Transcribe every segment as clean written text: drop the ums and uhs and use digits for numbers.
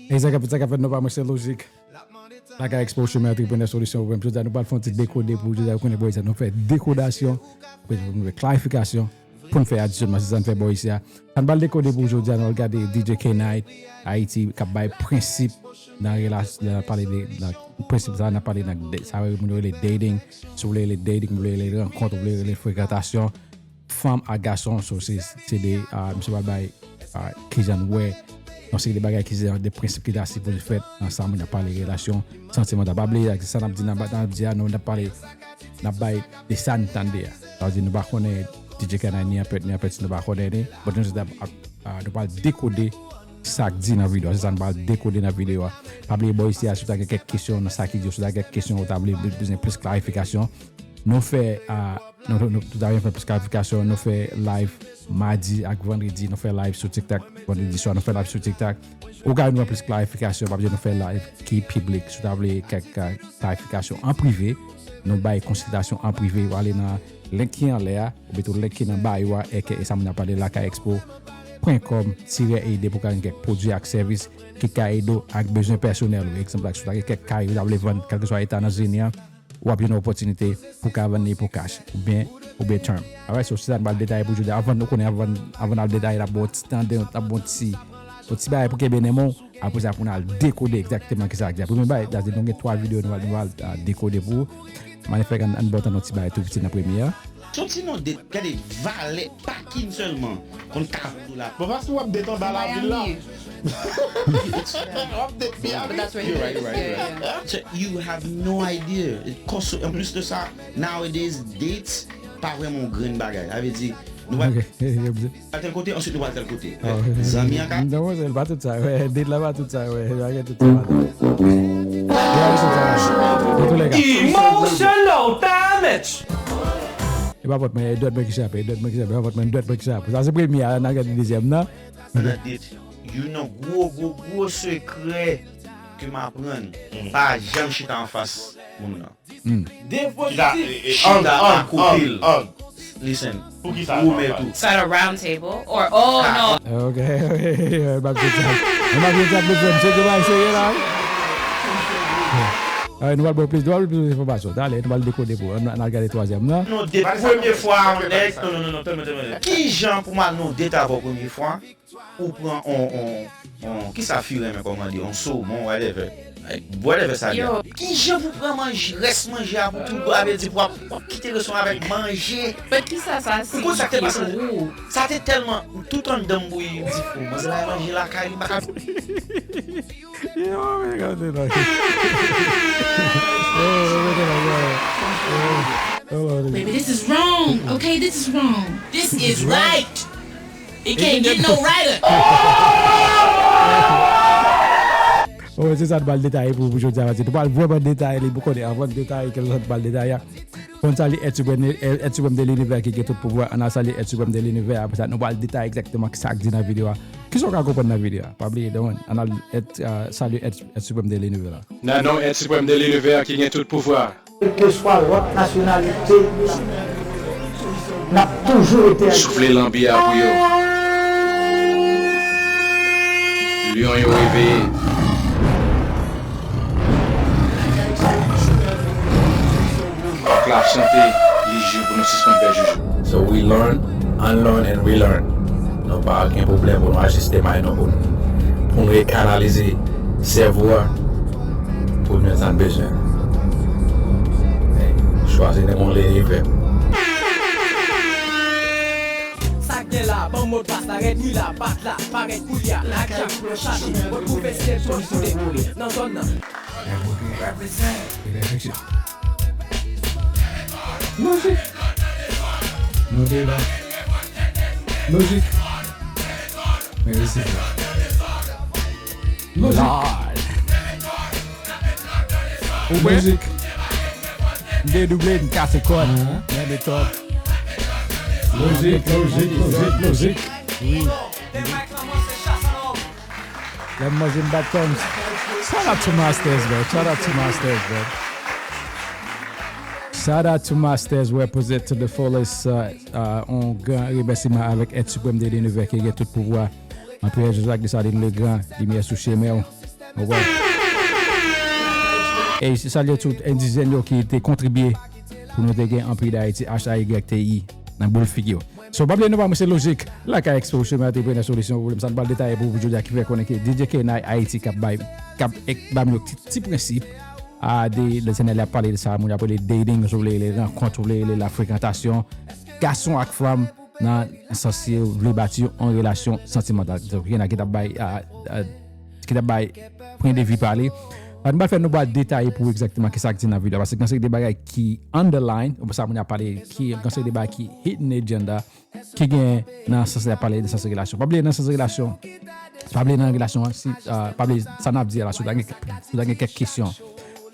Et ça fait nous pas marcher logique. Lakayexpo chemin entrepreneur solution web. Nous pas faire décoder pour nous connaître ça nous fait décodation, pour nous clarification pour nous faire additionnement si ça fait boy ici. On va décoder pour aujourd'hui on regarder DJ K-Night Haïti qui a Prinsip dans relation parler de la principe ça on a parlé de ça les dating, sur les dating, les rencontres, les fréquentations, femme à garçon, c'est des monsieur Babay qui j'en ouais. Donc c'est des bagages qui sont des principes qui sont pour faire ensemble, on a parlé de relations, sentiments d'ababler, ça on a dit on a parlé de ça entendez. C'est-à-dire nous pas connaître DJ K-Night ni peut-être nous pas connaître, mais nous pas décoder ça dit dans la vidéo, ça on va décoder dans la vidéo. Pas oublier boy ici sur quelques questions dans ça qui dit sur quelques questions on t'a besoin plus clarification. Nous fait nous tout à fait plus clarification, nous fait live mardi ak vendredi, nous fait live sur TikTok vendredi soir, nous fait live sur TikTok. Au cas où nous plus clarification, pas besoin nous fait live qui public, sur table quelques clarification en privé, nous bail consultation en privé, ou aller dans link qui en l'air, ou bien link qui dans bail et ça m'a parlé lakayexpo.com/aid pour quelques produits et services qui aident avec besoin personnel, par exemple sur quelques cas vous avez vendre quelque soit état dans Zénia ou avoir une opportunité pour vendre pour cash ou bien term. Alright, so c'est ça le détail pour aujourd'hui. Avant nous connaître avant le détail la bon standard, la bon petit bail pour que bien aimons après ça pour nous décoder exactement que ça exact. Premier bail, dans donc 3 vidéos nous va décoder pour magnifique un bon petit bail tout petit dans première. Sinon des valets parking seulement qu'on tape là. Bon parce qu'on update dans la ville là. But that's where you're right. So you have no idea. It costs en plus de ça nowadays dates pas vraiment grande bagage. Ça veut dire nous va à tel côté ensuite nous va à tel côté. Zami en cas. Non, c'est pas tout ça. Ouais, date là pas tout ça. Ouais, regarde tout ça. Emotional damage. Et pas votre mais d'autres qui s'appellent, votre mais d'autres qui s'appellent. Ça c'est premier, on a regardé deuxième là. You know gros secret que m'apprendre. Pas jamais chita en face mon là. Des fois Chita copil. Listen. Pour qui ça? So at a round table or no. Okay. Pas tout ça. On a bien tapé le c'est que va essayer là. Nous allons plus d'informations. Allez, nous allons décoder pour. On a regardé troisième là. Non, des première fois non. Qui Jean pour moi non détail pour première fois ou prend on qui ça file mais comment dire on saumon whatever. Whatever ça vient. Qui Jean vous prend manger reste manger à tout avec dire pour quitter le son avec manger. Mais qui ça c'est? Pourquoi ça t'est passé? Ça t'est tellement tout en dembouille dit fou. Moi ça manger la caille pas. Regardez là. Baby, this is wrong. Okay, this is wrong. This is right. It can't get no righter. Oh, c'est ça le détail pour aujourd'hui. Tu parles vraiment détail, il beaucoup avant de détail que ça parle détail. On s'allie être de l'univers qui est tout pouvoir, on a s'allie être de l'univers après ça nous parle détail exactement que ça dit dans la vidéo. Qui sont qu'on comprendre dans la vidéo? Pas oublier on a salut être de l'univers. Non, être suprême de l'univers qui a tout pouvoir. Quelle que soit votre nationalité, n'a toujours été Souffler l'ambiance pour yo. Lion est réveillé. Clap chanter, les jours pour nous suspendre juge. So we learn, unlearn and relearn. Nous pas aucun problème pour nous ajuster mais non pour nous recanaliser cerveau pour nous en besoin. Choisir de mon l'univers. Là, bon mot passe, arrête lui là, bat là, paraît couilla, la cape, le château, retrouver cette chose sous les moulés, dans zone. Logique. Logique. Mais c'est ça. Logique. Dédoublé une casse code. Il y a des top. Logique. Oui. La machine back comes. Shout out to Masters, bro. Shout out to Masters, represent to the fullest. On grand remerciement avec Être Suprême de l'Univers qui a tout pouvoir. En prière Joseph de Sardine le grand, lumière sous chemin. Ouais. Et c'est ça tout indigène qui était contribué pour nous gagner en prix d'Haïti HAYTI dans boule figure. So pas nous pas c'est logique. Lakayexpo chemin de prendre solution problème ça ne pas détailler pour vous dire qui fait connaître DJ Kenai Haïti cap petit principe à des les sénégalais a parlé de ça, on a parlé de dating, les rencontres, la fréquentation, garçon avec femme dans sens le bâtir en relation sentimentale. Donc il y en a qui t'a point de vue parler. On va faire nous pas détailler pour exactement qu'est-ce que dit dans la vidéo parce que quand c'est des bagages qui underline, on ça on a parlé qui quand c'est des bagages qui hidden agenda qui gagne dans sens de parler de sens relation. Pas oublier dans sens relation. Pas oublier dans relation si pas oublier ça n'a dire là sur quelques questions.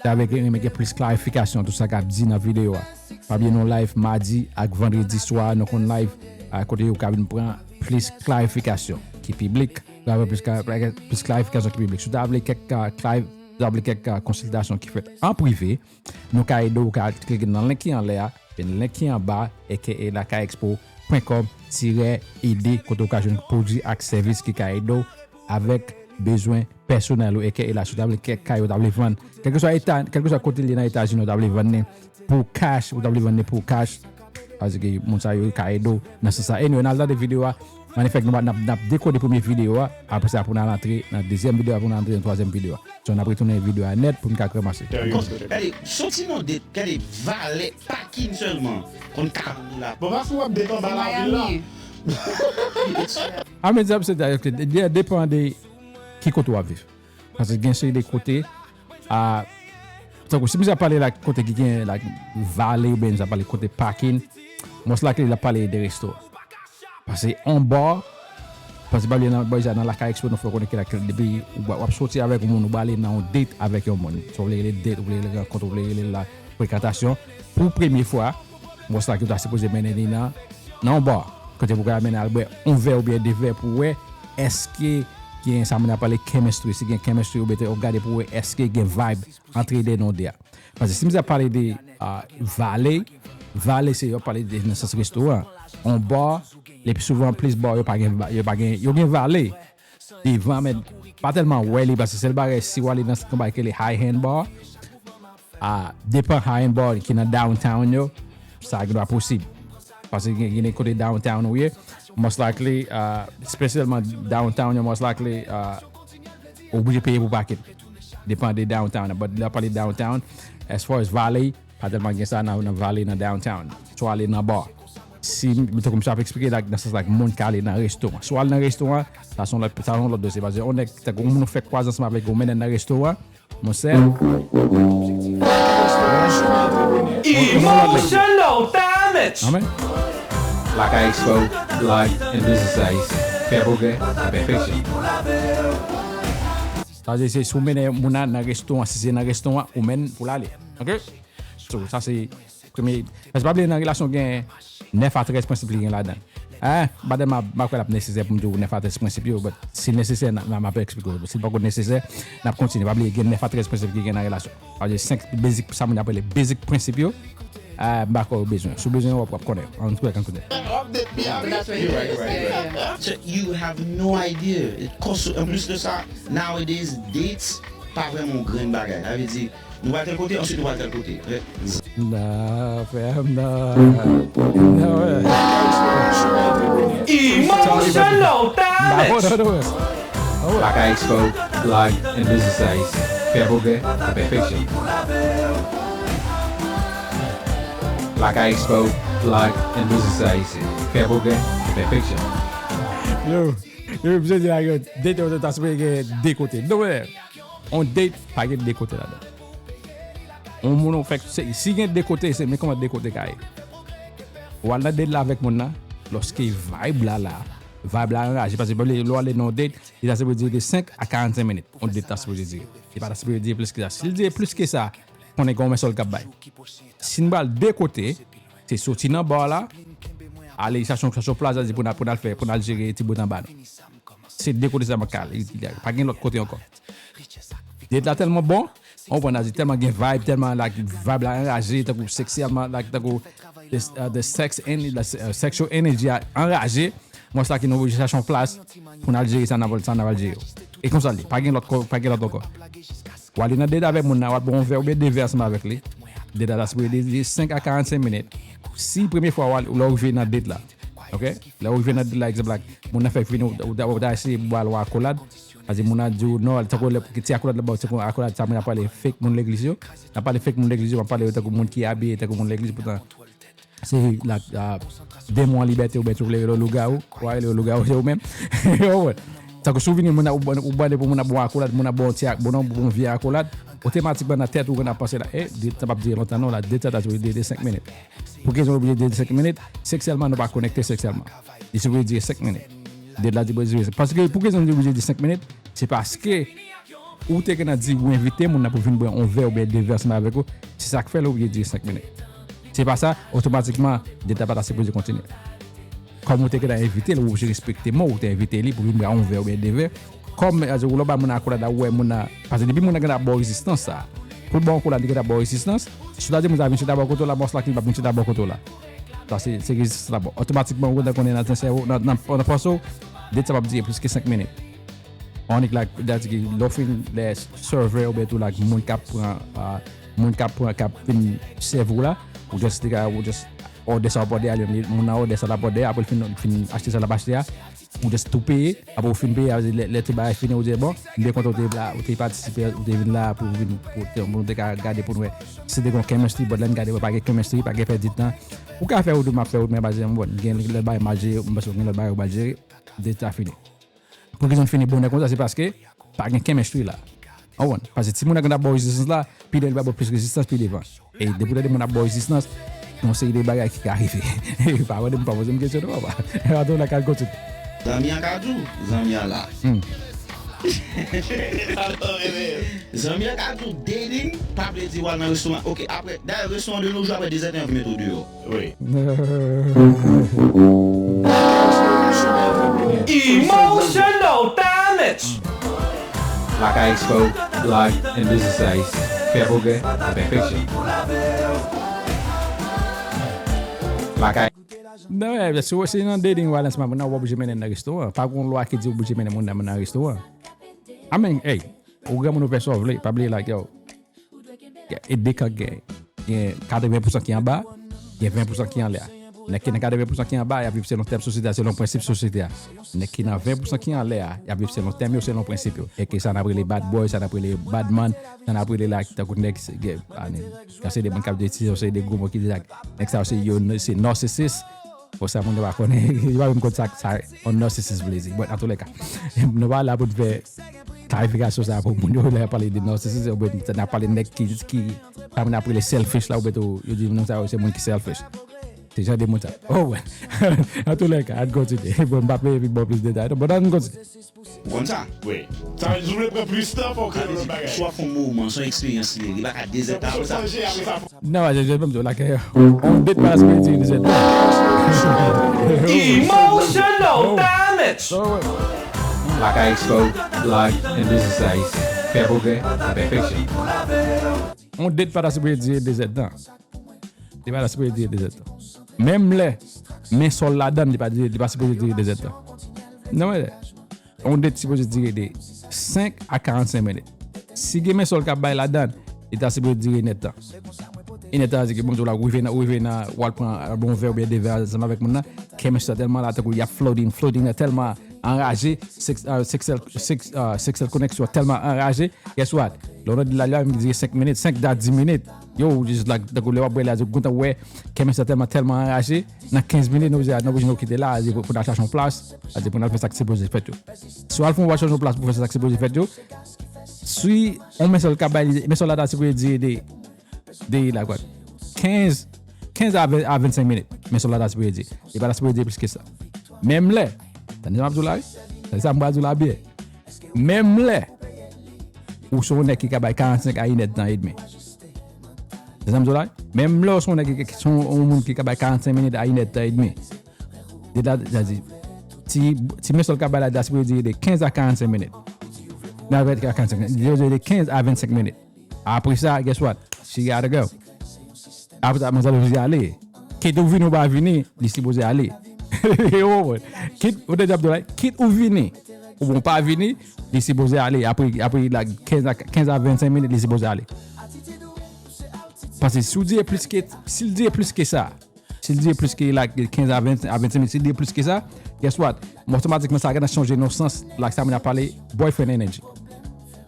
Avec plus clarification tout ça qu'a dit dans la vidéo. Pas oublier nos live mardi et vendredi soir nous on live à côté où cabine prend plus clarification qui public, plus clarification qui public. Si vous avez quelques consultations qui fait en privé, nous avons cliquer dans le lien qui est en l'air, et le lien qui est en bas, et qui est lakayexpo.com/id, côté occasion produit et service qui est avec besoin personnel, et qui est là, si vous avez quelques vendre, quel que soit côté de l'États-Unis, vous avez vendre pour cash, vous avez vendre pour cash, parce que mon ça yo cadeau dans ça. Et nous dans des vidéos, en effet, nous avons décoder la première vidéo, après ça pour entrer dans la deuxième vidéo, pour entrer dans la troisième vidéo. Donc on a retourné la vidéo à net pour nous commencer. Allez, sortez-nous des valets parking seulement. On là. Bon, va sur détendre dans la ville là. Ah mais ça c'est dépend de qui côté on vivre. Parce que bien sûr des côtés à donc si nous parler la côté qui gagne la vallée ou bien nous parler côté parking, moi c'est là que il a parlé des restaurants. Parce que en bas parce que dans la Lakayexpo nous faut connaître la depuis ou sortir avec monde ou aller dans un date avec un monde. So les dates ou les rencontres ou la fréquentation pour première fois, moi c'est là que tu as supposé mener dans bas côté pour amener un verre ou bien des verres pour est-ce que qui est ça on a parlé chemistry si gain chemistry ou bien regarder pour est-ce que gain vibe entre les deux dia parce que si nous a parlé de valley c'est on parler de ce restaurant en bas les plus souvent plus bar yo pas gain valley devant mais pas tellement welly parce que c'est le bagage si on aller dans ce qu'on appelle les high end bar dépend high end bar qui dans downtown yo ça doit possible parce que il y a côté downtown oui most likely spécialement downtown you most likely obligé payer pour parking dépend de downtown but là parler downtown as far as valley pas tellement gain ça dans valley dans downtown soit aller dans bar si comme ça expliquer là dans ça like monde qui aller dans restaurant soit dans restaurant ça sont l'autre dossier parce que on est on fait croisance avec on mène dans restaurant mon sœur Emotional damage. amen Lakayexpo, live and business size. Faire progrès à perfection. Ça c'est sous mener mon dans restaurant si c'est dans restaurant ou mène pour aller. OK? So ça c'est premier parce que pas dans relation gain 9 à 13 principes gain là-dedans. Badem ma quoi nécessaire pour me dire 9 à 13 principes but si nécessaire m'a pas expliquer si pas nécessaire n'a continuer pas oublier gain 9 à 13 principes gain dans relation. Parce que 5 basic ça on appelle les basic principes bah quoi besoin sous besoin on va connaître en tout cas quand connaître. That's right. Yeah. So you have no idea. It costs en plus de ça nowadays dates pas vraiment grand bagage. Ça veut dire nous va tel côté ensuite nous va tel côté. Non, Fanm non. Emotional damage. Lakayexpo, live and business size. Faire progrès à perfection. Lakayexpo, live and business size. Faire progrès à perfection. Yo, je dis là date on t'a supposé des côtés. Non ouais. On date pas des côtés là-dedans. On mon fait si gain des côtés c'est mais comment des côtés caille. Ou on a date là avec mon là lorsqu'il vibe là enragé parce que le aller non date il a supposé dire de 5 à 45 minutes. On date supposé dire. Il pas supposé dire plus que ça. S'il dit plus que ça, on est comme seul cap bail. Si nous balle deux côtés, c'est sorti dans bar là, aller chercher plaza pour le faire pour aller gérer petit bout en bas. C'est deux côtés ça m'a calé, pas gain l'autre côté encore. Date là tellement bon, on va dire tellement gain vibe, tellement like vibe là enragé, t'as sexuellement like t'as the sex and the sexual energy enragé. moi ça qui nous cherche en place pour Algérie ça n'a pas Algérie. Et comme ça pas gain l'autre encore. Ou aller dans débat avec mon na bon verre ou bien deux versements avec lui. Débat là c'est 5 à 45 minutes. Si première fois ou là arriver dans date là. OK? Là arriver dans date là exemple mon a fait fini ou essayer boire ou accolade. Parce que mon a dit non, ça ko le petit accolade là-bas c'est qu'on accolade ça m'a parlé fake mon l'église yo. N'a parlé fake mon l'église, on parler de monde qui est habillé, de mon l'église pourtant c'est la démon liberté ou bien tu voulais le loup-garou, ouais le loup-garou c'est même. Ça que souvenir mon ou bon pour mon bon accolade, mon bon tiak, bon vieux accolade, automatiquement dans tête ou on a passé là ça va dire longtemps non là détail de 5 minutes. Pour qu'ils ont oublié de 5 minutes, sexuellement nous pas connecter sexuellement. Il se veut dire 5 minutes. De là parce que pour qu'ils ont oublié de 5 minutes, c'est parce que ou t'es qu'on a dit ou inviter mon pour venir boire un verre ou bien deux verres avec vous, c'est ça que fait l'oublier de 5 minutes. C'est pas ça, automatiquement, d'état pas supposé continuer. Comme vous t'es invité, vous respectez moi, vous t'es invité pour venir un verre ou bien deux verres. Comme je vous l'ai mon accord là ouais mon parce que depuis mon a bonne résistance ça. Pour bon qu'on a dit bonne résistance, c'est-à-dire vous avez d'abord côté la bosse là qui va venir d'abord côté là. Ça c'est résistance d'abord. Automatiquement on est dans notre cerveau dans poisson, d'état va dire plus que 5 minutes. On est là l'offre les serveurs ou bien tout là mon cap fin cerveau là ou just order ça border aller mon order ça la border après fin acheter ça la acheter ou just tout payer après fin payer les travail fini ou dire bon bien content là ou participer ou venir là pour garder pour nous c'est des chemistry bon là garder pas chemistry pas faire du temps ou ka faire ou de m'a faire mais basé bon gain le bail manger parce que le bail manger déjà fini pour qu'ils ont fini bon comme ça c'est parce que pas gain chemistry là. Oh, parce que si mon a bonne résistance là, puis il va avoir plus résistance puis devant. Et depuis que mon a bonne résistance, on sait des bagages qui arrivent. Pas ouais, pas poser une question pas. Attends la calcul. Zami en kadou, zami en là. Zami en kadou dating, pas plaisir dire dans restaurant. OK, après dans restaurant de nos jours après des années on met au dehors. Oui. Emotional damage. Lakayexpo, live and business size. Faire progrès, perfection. Non, c'est un dating violence, mais on a obligé de mener dans le restaurant. Pas qu'on loi qui dit obligé de mener dans le restaurant. I mean, hey, au gars, on peut sauver, pas oublier like yo. Et dès qu'il y a 80% qui est en bas, il y a 20% qui est en l'air. Les qui ont 80% qui est en bas, ils vivent selon thème société, selon principe société. Les qui ont 20% qui est en l'air, ils vivent selon thème, selon principe. Et que ça n'a pas les bad boys, ça n'a pas les bad man, ça n'a pas les là qui t'as connu c'est des bons cap de décision, c'est des groupes qui disent ça c'est narcissiste. Pour ça on va connaître, il va me contact ça on narcissiste blazy. Bon en tous les cas, nous va là pour faire clarification ça pour nous là parler de narcissisme, on n'a parlé de qui on a pris les selfish là ou beto, il dit non ça c'est monde qui selfish. C'est déjà des mots ça. Oh ouais. En tous les cas, on continue. Bon, pas plus de détails. Bon, on continue. Comme ça? Oui. Ça je voulais prendre plus de temps pour que le bagage. Soit son mouvement, son expérience, il va à des étapes comme ça. Non, je vais me dire là que on date pas ce que des étapes. Emotional damage. Oh ouais. Lakayexpo, live and business size. Faire progrès, perfection. On date pas ce que des étapes. Il va la supposé dire des états. Même les mais sol là-dedans, il pas supposé dire des états. Non mais on est supposé dire de 5 à 45 minutes. Si il met sol ka bay là-dedans, il est supposé dire net temps. Il est à dire que bon là ou vient ou prend un bon verre bien des verres avec mon chemistry tellement là il y a floating tellement enragé sexual connexion tellement enragé. Guess what? L'on a dit là il dit 5 minutes, 5 à 10 minutes. Yo, just like the go lewa boy là, je compte ouais, chemistry tellement enragé. Dans 15 minutes nous quitter là, pour la chercher en place, pour faire ça que c'est posé fait tout. Soit on va chercher en place pour faire ça que c'est posé fait tout. Si on met sur le cabal, mais sur là c'est pour dire des là quoi 15 à 25 minutes, mais sur là c'est pour dire. Il va là c'est pour dire plus que ça. Même là, t'as dit Abdoulaye, ça me va bien. Même là ou son qui cabal 45 à 1 temps et demi. Même là, on a monde qui a 45 minutes à 1 heure et demie. Si met sur le cabal là, ça veut dire de 15 à 45 minutes. De 15 à 25 minutes. Après ça, guess what? She gotta go. Après ça, je vais aller. Qui est venu ou pas venir, il est supposé aller. Quitte ou venir. Ou bon pas venir, il est supposé aller. Après 15 à 25 minutes, il est supposé aller. Parce que s'il dit plus que ça, s'il dit plus que 15 à 25 minutes, s'il dit plus que ça, guess what? Automatiquement, ça va changer nos sens. Là, ça m'a parlé boyfriend energy.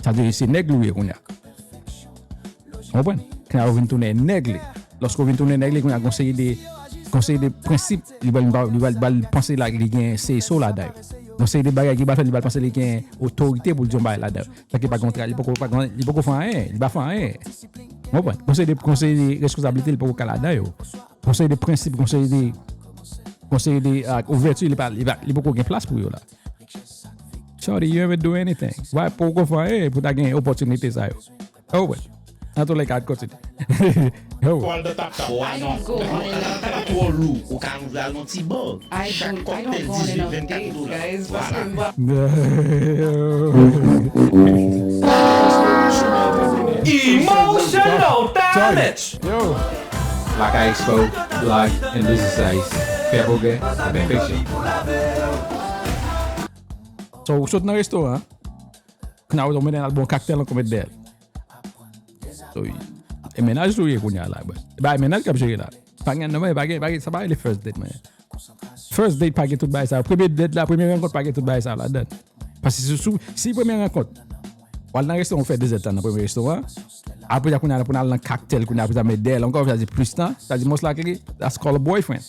C'est-à-dire, c'est nègre lui, qu'on a. Vous comprenez? Quand on vient tourner nègre, lorsqu'on vient tourner nègre, on a conseillé des principes, il va penser là qu'il y a c'est ça là-dedans. Conseiller des bagages qui va faire, il va penser qu'il y a une autorité pour le dire là-dedans. Parce qu'il pas contraire, il pas faire rien, il va faire rien. Vous comprenez? Conseiller des responsabilités, il pas faire là-dedans. Conseiller des principes, conseiller des ouverture, il pas de place pour eux là. Sorry, you haven't do anything. Why pour faire rien pour ta gain opportunité ça. Oh ouais. En tous les cas, continue. All the tap tap. I don't go on enough. Trop lourd, au carnaval, mon petit bug. I don't go on enough dates, guys. Parce Emotional damage. Yo. Lakayexpo, live and business size. Faire progrès, c'est perfection. So, saute dans le restaurant. Quand on met un bon cocktail, on met d'elle. So, et ménage tout y est qu'on y a là. Bah, ménage comme j'ai là. Pas gain, non, mais ça va les first date, man. First date, pas tout bail ça. Premier date là, première rencontre, pas tout bail ça là-dedans. Parce que si première rencontre, on va dans le restaurant, on fait 2 états dans le premier restaurant. Après, on a pour un cocktail, on a pour mettre d'elle. Encore, ça dit plus temps. Ça dit, most likely, that's called a boyfriend.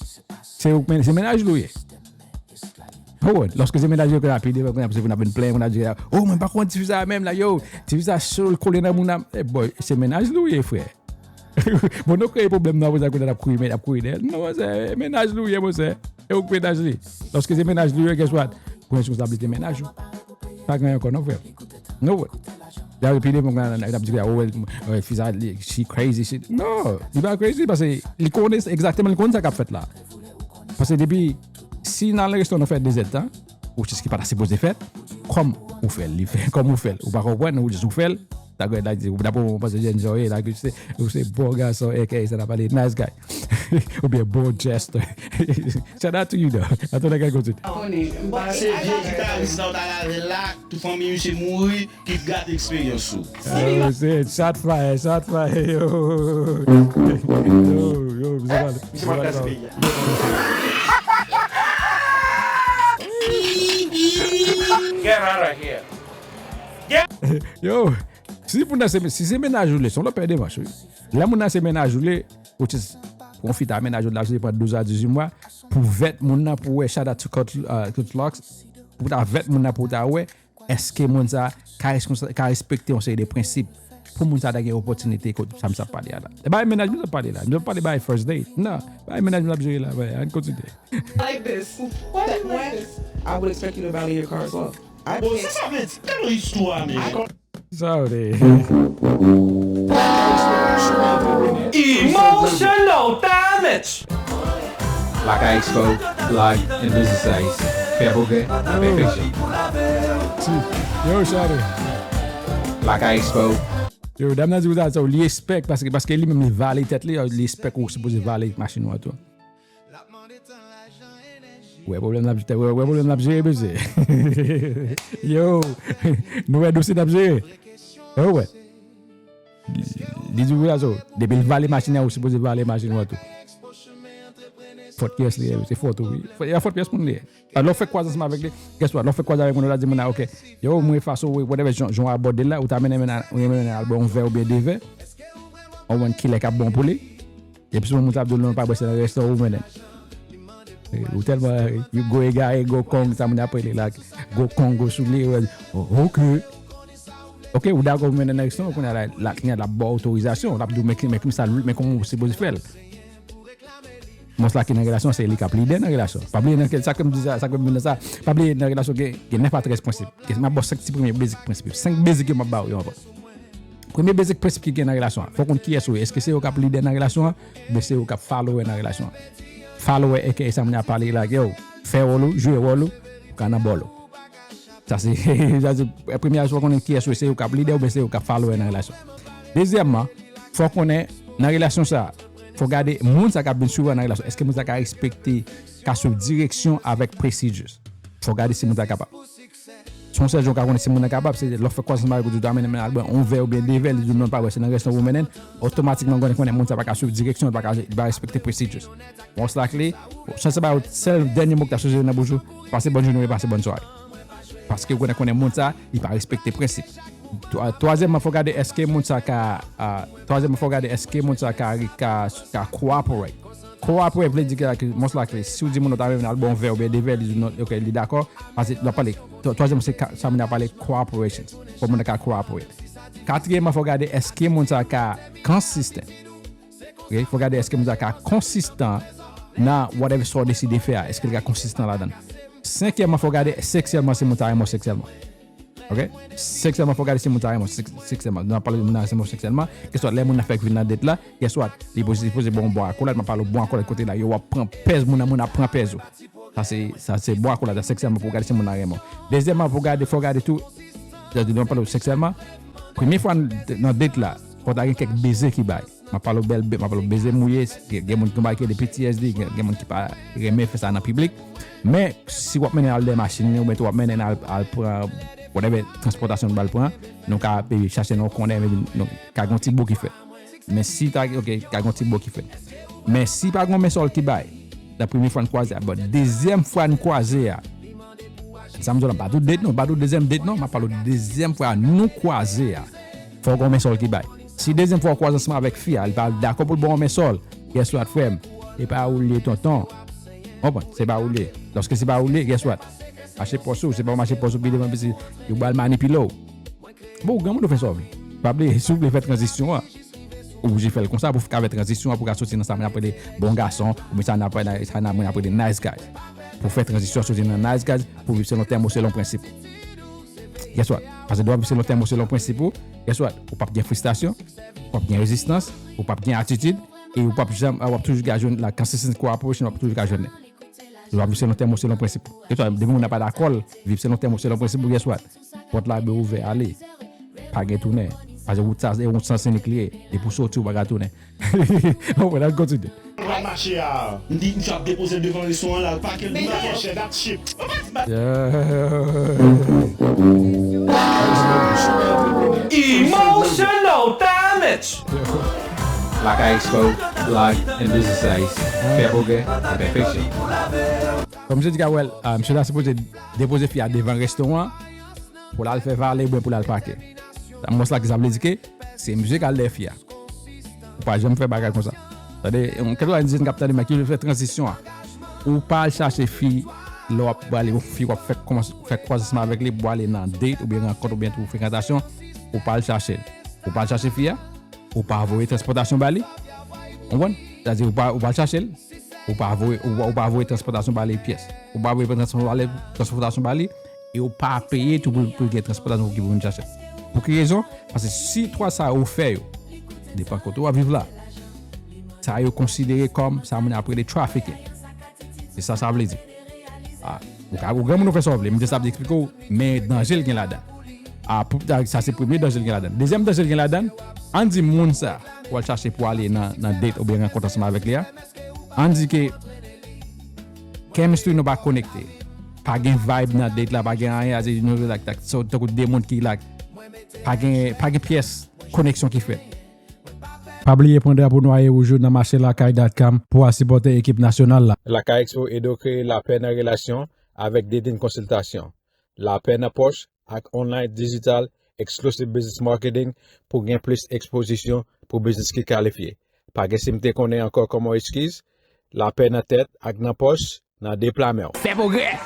C'est ménage loué. Oh, lorsque c'est ménage rapide, on a une plainte, on a dit, oh, mais par contre, tu fais ça même là, yo, tu fais ça sur collé dans mon âme. Eh boy, c'est ménage loué, frère. Bon, donc, il y a un problème dans vous avez courir d'elle. Non, c'est ménage loué, moi, c'est. Et au ménage loué. Lorsque c'est ménage loué, qu'est-ce que pour responsabilité ménage. Pas grand encore, non, frère. Non, il y a des gens qui disent, she crazy, shit. Non, il n'est pas crazy parce qu'il connaît exactement ce qu'il a fait là. Parce que depuis, si dans le restaurant on fait 2 états, ou c'est ce qui n'est pas supposé faire, comme on fait, comme on fait, ou pas comprendre, ou juste on fait, d'abord on passe à enjoyer, c'est bon garçon, aka ça n'a pas les nice guy, ou bien bon jester. Shout out to you though. Attends, les gars, continue. C'est vieux guitariste là, tout famille c'est mourir, qui garde expérience. C'est shot fire, yo, vous avez Get out of here. Yo, si c'est ménage roulé, on l'a perdu marche. Là mon c'est ménage roulé, which is confit à ménage là, c'est pas 12 à 18 mois pour vêt mon pour shout out to cut locks pour ta vêt mon pour ta ouais, est-ce que mon ça ka respecter on sait des principes pour mon ça d'avoir opportunité que ça me ça parler là. Et bah ménage me parler là, ne pas parler by first date. Non, bah ménage me gérer là, on continue. like this. That when I would expect you to value your car as well. Bon, ça veut dire, quelle histoire, mais. Sorry. Emotional damage. Lakayexpo, live and business size. Faire progrès, c'est perfection. Yo, sorry. Lakayexpo. Yo, dame nan di ou ça, li respect parce que lui même li valait tête li, li respect ou supposé valer machine ou tout. Ouais, problème n'a géré baiser. Yo, nous dossier n'a géré. Oh ouais. Li di ou ça, depuis le valer machine ou supposé valer machine ou tout. Faute pièce li, c'est faute oui. Il y a faute pièce pour lui. Alors fait quoi ensemble avec lui? Qu'est-ce que alors fait quoi avec mon là dit mon OK. Yo, moi façon whatever j'on aborder là ou t'amène un album vert ou bien des verts. On va qu'il est cap bon pour lui. Et puis mon table de pas bosser dans le restaurant ou maintenant. Ou tellement you go égaré go Kong ça m'a appelé là go Kong go sous les OK ou d'accord maintenant dans le restaurant on a la bonne autorisation on a dû mettre ça mais comment c'est possible faire. Moi là qui dans relation c'est lui qui a plié dans relation pas oublier dans ça comme dit ça comme ça pas oublier dans relation que n'est pas très principe que m'a boss 5 premiers basic principe 5 basic que m'a ba yo premier basic principe qui est dans relation faut qu'on qui est-ce que c'est au cap leader dans relation mais c'est au cap follower dans relation follower et que ça m'a parlé là yo faire rôle jouer rôle kana bolo ça c'est la première chose qu'on est qui est c'est au cap leader ou c'est au cap follower dans relation deuxièmement faut qu'on est dans relation ça faut regarder monde ça qui bien souvent dans relation. Est-ce que monde ça respecter ka suivre direction avec procedures. Faut regarder si monde ça capable. Son seul jour qu'on est si monde capable, c'est l'offre quoi ça va du amener album on verre ou bien des verres du non pas c'est dans restaurant vous menen automatiquement on est monde ça pas suivre direction pas respecter procedures. Bon c'est la clé. Ça c'est pas seul dernier mot que tu as choisi dans bouche. Passer bonne journée, passer bonne soirée. Parce que on connaît monde ça, il pas respecter principe. Troisièmement, faut regarder est-ce que monde ça est-ce que monde ça cooperate. Cooperate veut dire que most likely si vous dit mon avez un bon verbe des verbes OK, il est d'accord parce que doit parler. Troisièmement, c'est ça on a parlé cooperation. Comment on cooperate. Quatrièmement, faut regarder est-ce que monde ça consistent. OK, faut regarder est-ce que monde ça consistant dans whatever soit décidé faire, est-ce qu'il est consistant là-dedans. Cinquièmement, faut regarder sexuellement si mon taille sexuellement. OK? Sexuellement, faut regarder si mon taille sexuellement. Dans parler de sexuellement, que soit les gens fait que venir d'être là, que soit les posé bon boire cola, m'a parle bon cola côté là, yo prend pèse mon prend pèse. Ça c'est boire cola sexuellement pour regarder si mon vraiment. Deuxièmement, faut regarder tout on parle sexuellement. Première fois dans date là, quand il y a quelques baisers qui baillent. Je parle baiser mouillé, il y a des gens qui ont des PTSD, il y a des gens qui pas aimer faire ça dans le public. Mais si vous menez à des machines ou vous menez à whatever transportation de balle prend, donc à chercher nos connaît donc un petit beau qui fait. Mais si tu OK, un petit beau qui fait. Mais si pas grand sol qui baille, la première fois croiser, deuxième fois croiser ça me donne pas tout date non, pas tout deuxième date non, je parle deuxième fois nous croiser. Faut qu'on met sol qui baille. Si deuxième fois croise ensemble avec fille, elle parle d'accord pour le bon sol. Guess what frère? Et pas rouler tonton. Bon, c'est pas rouler. Lorsque c'est pas rouler, guess what? Marcher poisson, c'est pas marcher poisson puis devant puis you bal manipuler. Bon, comment on fait ça? Pas oublier si vous voulez faire transition ou j'ai fait comme ça pour faire transition pour sortir dans ça après des bons garçons ou ça n'a pas des nice guys. Pour faire transition sortir dans nice guys pour vivre selon terme selon principe. Guess what? Parce que doit vivre selon terme selon principe. Guess what? Ou pas bien frustration, ou pas bien résistance, ou pas bien attitude et ou pas toujours garder la consistance cooperation, ou pas toujours garder. Tu vas vivre selon terme selon principe. Et toi, dès qu'on n'a pas d'accord, vivre selon terme selon principe, guess what? Porte la be ouvert, allez. Pas gain tourner. Parce que ça c'est un sens nucléaire et pour sortir on va tourner. On va continuer. On va marcher à dit tu as déposé devant les soins là pas qu'elle va chercher that shit. Emotional damage. Lakayexpo, Live and Business Size, Fairbourg, Perfection. Comme je dis, monsieur là, c'est supposé déposer fille devant le restaurant pour la faire valer ou pour la parquer. Moi, ça veut dire que c'est musique à l'air fille. Ou pas jamais faire bagarre comme ça. C'est-à-dire, quand on dit que tu qui veut faire transition, ou pas chercher fille, là, pour aller fille, faire croisement avec les bois, aller dans date, ou bien rencontre, ou bien tout fréquentation, ou pas le chercher. Ou pas le chercher fille, ou pas avoir transportation bali. On voit? C'est-à-dire, ou pas chercher, ou pas avoir transportation bali pièces. Ou pas avoir transportation bali, et ou pas payer tout pour les transportations qui vont chercher. Pour quelle raison? Parce que si toi ça a offert, dépend quand tu vas vivre là, ça est considéré comme ça mène après des trafficking. C'est ça veut dire. Ou grand monde fait ça, mais ça veut expliquer mais danger qui là-dedans. Ça c'est premier danger qui là-dedans. Deuxième danger qui là-dedans, on dit monde ça pour chercher pour aller dans date ou bien rencontre ensemble avec lui. On dit que chemistry n'est pas connecté. Pas de vibe dans date là, pas de rien, so tu as des monde qui là pas de pièce connexion qui fait. Pas oublier prendre pour noyer au jour dans marché Lakayexpo.com pour supporter l'équipe nationale là. Lakayexpo est de créer la paix en relation avec des consultations. La paix en poche avec online digital exclusive business marketing pour gagner plus exposition pour business qui qualifié. Pas que si me connaît encore comment esquisse, la paix en tête avec dans poche dans déploiement. Fais progrès.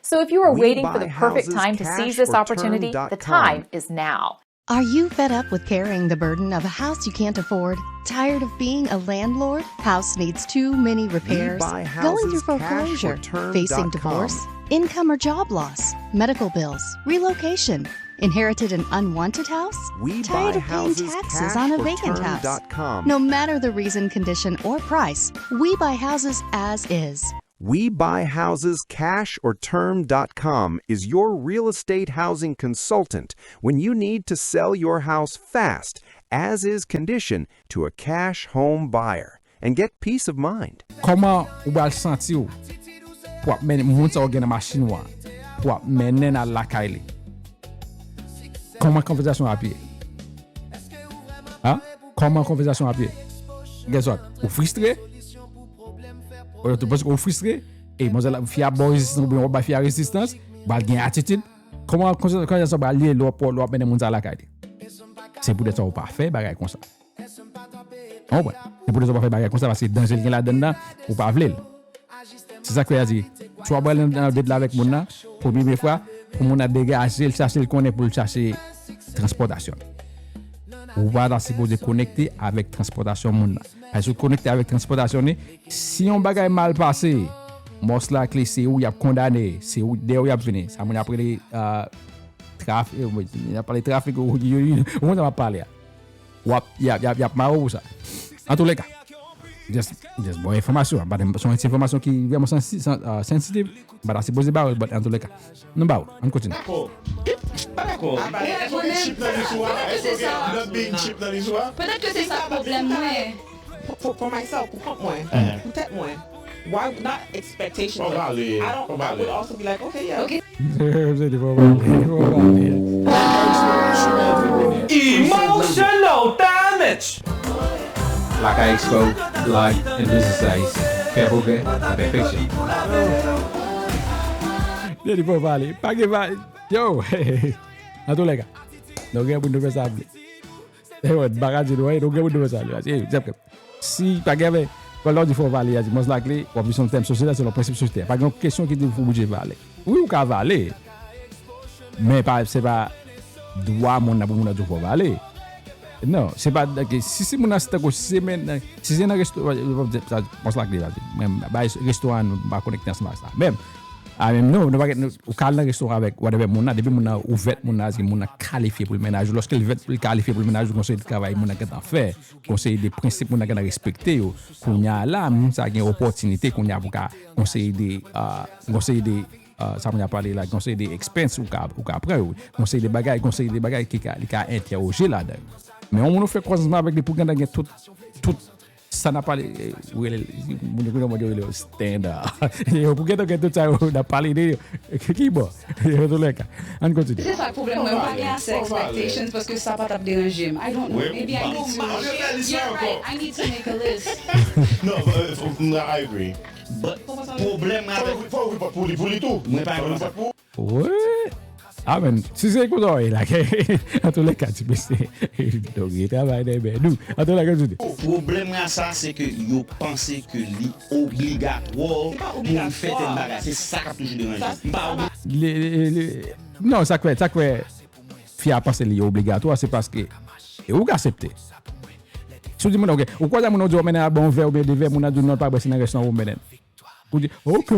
So if you are waiting for the perfect time to seize this opportunity, the time is now. Are you fed up with carrying the burden of a house you can't afford? Tired of being a landlord? House needs too many repairs? Going through foreclosure? Facing divorce? Income or job loss? Medical bills? Relocation? Inherited an unwanted house? Tired of paying taxes on a vacant house? No matter the reason, condition, or price, we buy houses as is. WeBuyHousesCashOrTerm.com is your real estate housing consultant when you need to sell your house fast as is condition to a cash home buyer and get peace of mind. Comment ou va le sentir pour mener moun sa gen machine wa pour mener na Lakayeli. Comment conversation à pied? Hein? Comment conversation à pied? Guess what? Ou frustré? Ou tu penses qu'on frustré? Et moi la fia bon résistance ou ba fia résistance, ba gen attitude. Comment conversation ba lié l'op mener moun sa Lakayeli? C'est pour être pas fait bagay comme ça. Oh ouais, c'est pour être pas fait bagay comme ça parce que danger gen la dedans ou pas vle. C'est ça que a dit. Tu vas boire dans le avec moun na pour première fois pour moun a dégager, chercher le connaît pour chercher transportation. Ou va dans supposé connecter avec transportation moun. Parce que connecter avec transportation si on bagay mal passé, most likely c'est où y a condamné, c'est où y a venu. Ça moun après les trafic, il a parlé trafic où on va parler. Y a marou ça. En tous les cas, just bonne information, son information qui est vraiment sensitive, bah c'est posé bas en tous les cas. Non bah, on continue. D'accord. Peut-être que c'est ça le problème, ouais. For myself, peut-être moi. Why not expectation? I would also be like, okay, yeah. Okay. Emotional damage. Lakayexpo, live and business size. Faire progrès à perfection. Dia di parler. Pas que va. Yo. En tous les cas. Donc il y a beaucoup de ça. Eh ouais, bagage de ouais, donc il y a beaucoup de ça. Si pas que quand l'on dit faut valer, il most likely, on vit son thème social, c'est le principe sociétaire. Pas une question qui dit faut bouger valer. Oui, ou qu'à valer. Mais pas c'est pas droit mon na pour mon faut valer. Non, c'est pas si mon c'est que si men si c'est un restaurant most likely même restaurant pas connecté ensemble ça. Même même non, ou calme restaurant avec whatever mon depuis mon a ouvert mon a qualifié pour le ménage lorsqu'il veut qualifié pour le ménage conseil de travail mon a qu'à faire conseil des principes mon a qu'à respecter qu'on y a là ça gagne opportunité qu'on y a pour conseil des ça m'a parlé là conseil des expenses ou après conseil des bagages qui interroger là dedans mais on fait croisement avec des pour gagner tout ça n'a pas les standard pour que tout ça n'a pas les qui bon on continue c'est ça le problème moi pas bien assez expectations parce que ça pas t'a déranger I don't know maybe I need to make a list No, I agree. But problème avec pour les tout. Moi pas ouais. Ah men, si c'est comme ça là en tous les cas tu peux donc il travaille des nous en tous les cas le problème là ça c'est que yo pensez que li obligatoire pour faire tel bagage c'est ça qui toujours dérange non ça fait fia penser li obligatoire c'est parce que ou accepter si dis mon OK ou quoi ça mon dit mener un bon verre ou bien des verres mon a dit non pas passer dans restaurant ou mener ou dit OK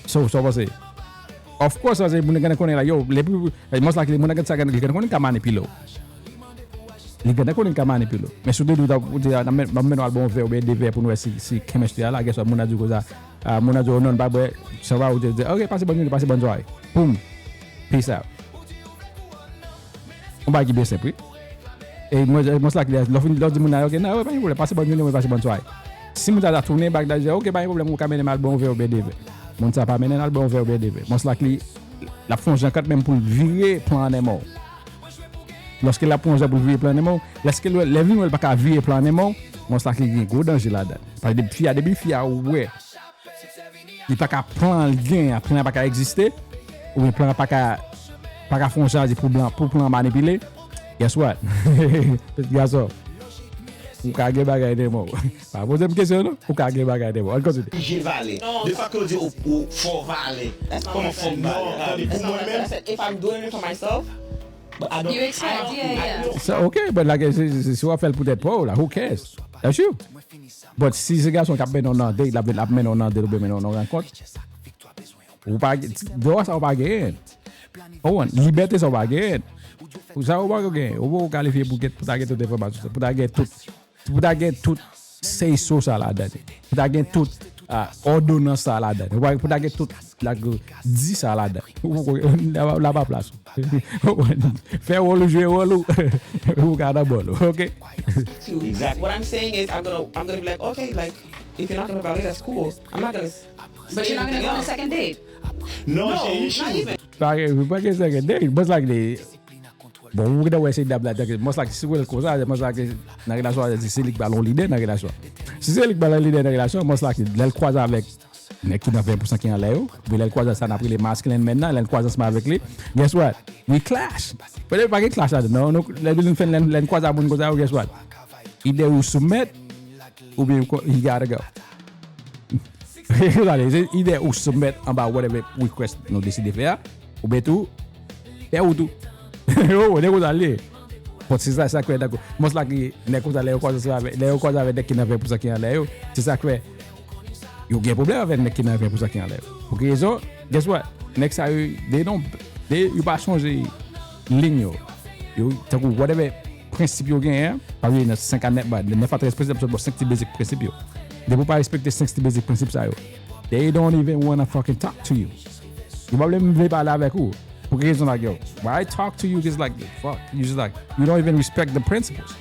so passer. Of course, c'est mon gars connaît là yo les plus most likely mon gars ça connaît comment manipuler. Les gars connaît comment manipuler. Mais surtout dire même album verre ou bien des verres pour nous si chemistry là qu'est-ce mon a dit ça mon a dit non pas ça va ou dire OK passez bonne soirée. Boom. Peace out. On va qui bien simple. Et moi most likely l'offre dit mon OK non pas problème passez bonne soirée. Si mon a tourner back là OK pas problème on va mener album verre ou bien des verres. Mon ça pas mener album vers BDV. Most likely la fonction quand même pour virer plan des morts. Lorsque la plonge pour virer plan des morts, lorsque les vignes elle pas virer plan des morts, most likely il y a gros danger là-dedans. Parce que depuis il y a ouais. Il pas qu'à prendre gain, après pas qu'à exister ou il plan pas qu'à foncer pour plan manipuler. Guess what? Gason. Ou ka ge bagay de mo. Pas poser une question non? Ou ka ge bagay de mo. On continue. J'ai valé. De fois que dit au fort valé. Comment fort valé? If I'm doing it for myself, but I don't. You expect, yeah. So okay, but like si on fait peut-être pas là, who cares? That's you. But si ces gars sont capés non non, il a mené non non, mais non rencontre. Ou pas dehors ça va gagner. Oh, liberté ça va gagner. Ou ça va gagner. Ou va qualifier pour gagner toute information, pour gagner tout c'est social là-dedans. Pour gagner tout ordonnance ça là-dedans. Pour d'aller tout la 10 ça là-dedans. Là pas place. Faire rôle jouer rôle ou garder ball, okay? Exactly. What I'm saying is I'm gonna be like, okay, like if you're not gonna validate, that's cool. I'm not gonna. But you're not gonna go on a second date. No, not even. Pas second date, most likely. Bon, vous devez essayer d'ablater. Most likely si vous le cause, most likely dans relation c'est lui qui ballon leader dans relation. Si c'est lui qui ballon leader dans relation, most likely elle croise avec nek qui dans 20% qui en l'air, puis elle croise ça après les masculins maintenant, elle croise ensemble avec lui. Guess what? We clash. Peut-être pas que clash là. Non, les deux fait elle croise à bon cause, guess what? Either you submit ou bien you gotta go. Either you submit about whatever request nous décider faire ou bien tout et ou tout. Oh, les choses aller. Pour c'est ça que d'accord. Most likely les choses aller cause avec des qui n'avaient pas ça qui en l'air. C'est ça que yo gen problème avec des qui n'avaient pas ça qui en l'air. Pour que raison, guess what? Next time you pas changer ligne yo. Tant que whatever principe yo gen, par exemple 5 années ba 9 à 13 principes sur 5 basic principes yo. They pas respecter 5 basic principes ça yo. They don't even want to fucking talk to you. Ils va même parler avec vous. Pour que raison like yo, why I talk to you is like fuck, you just like you don't even respect the principles.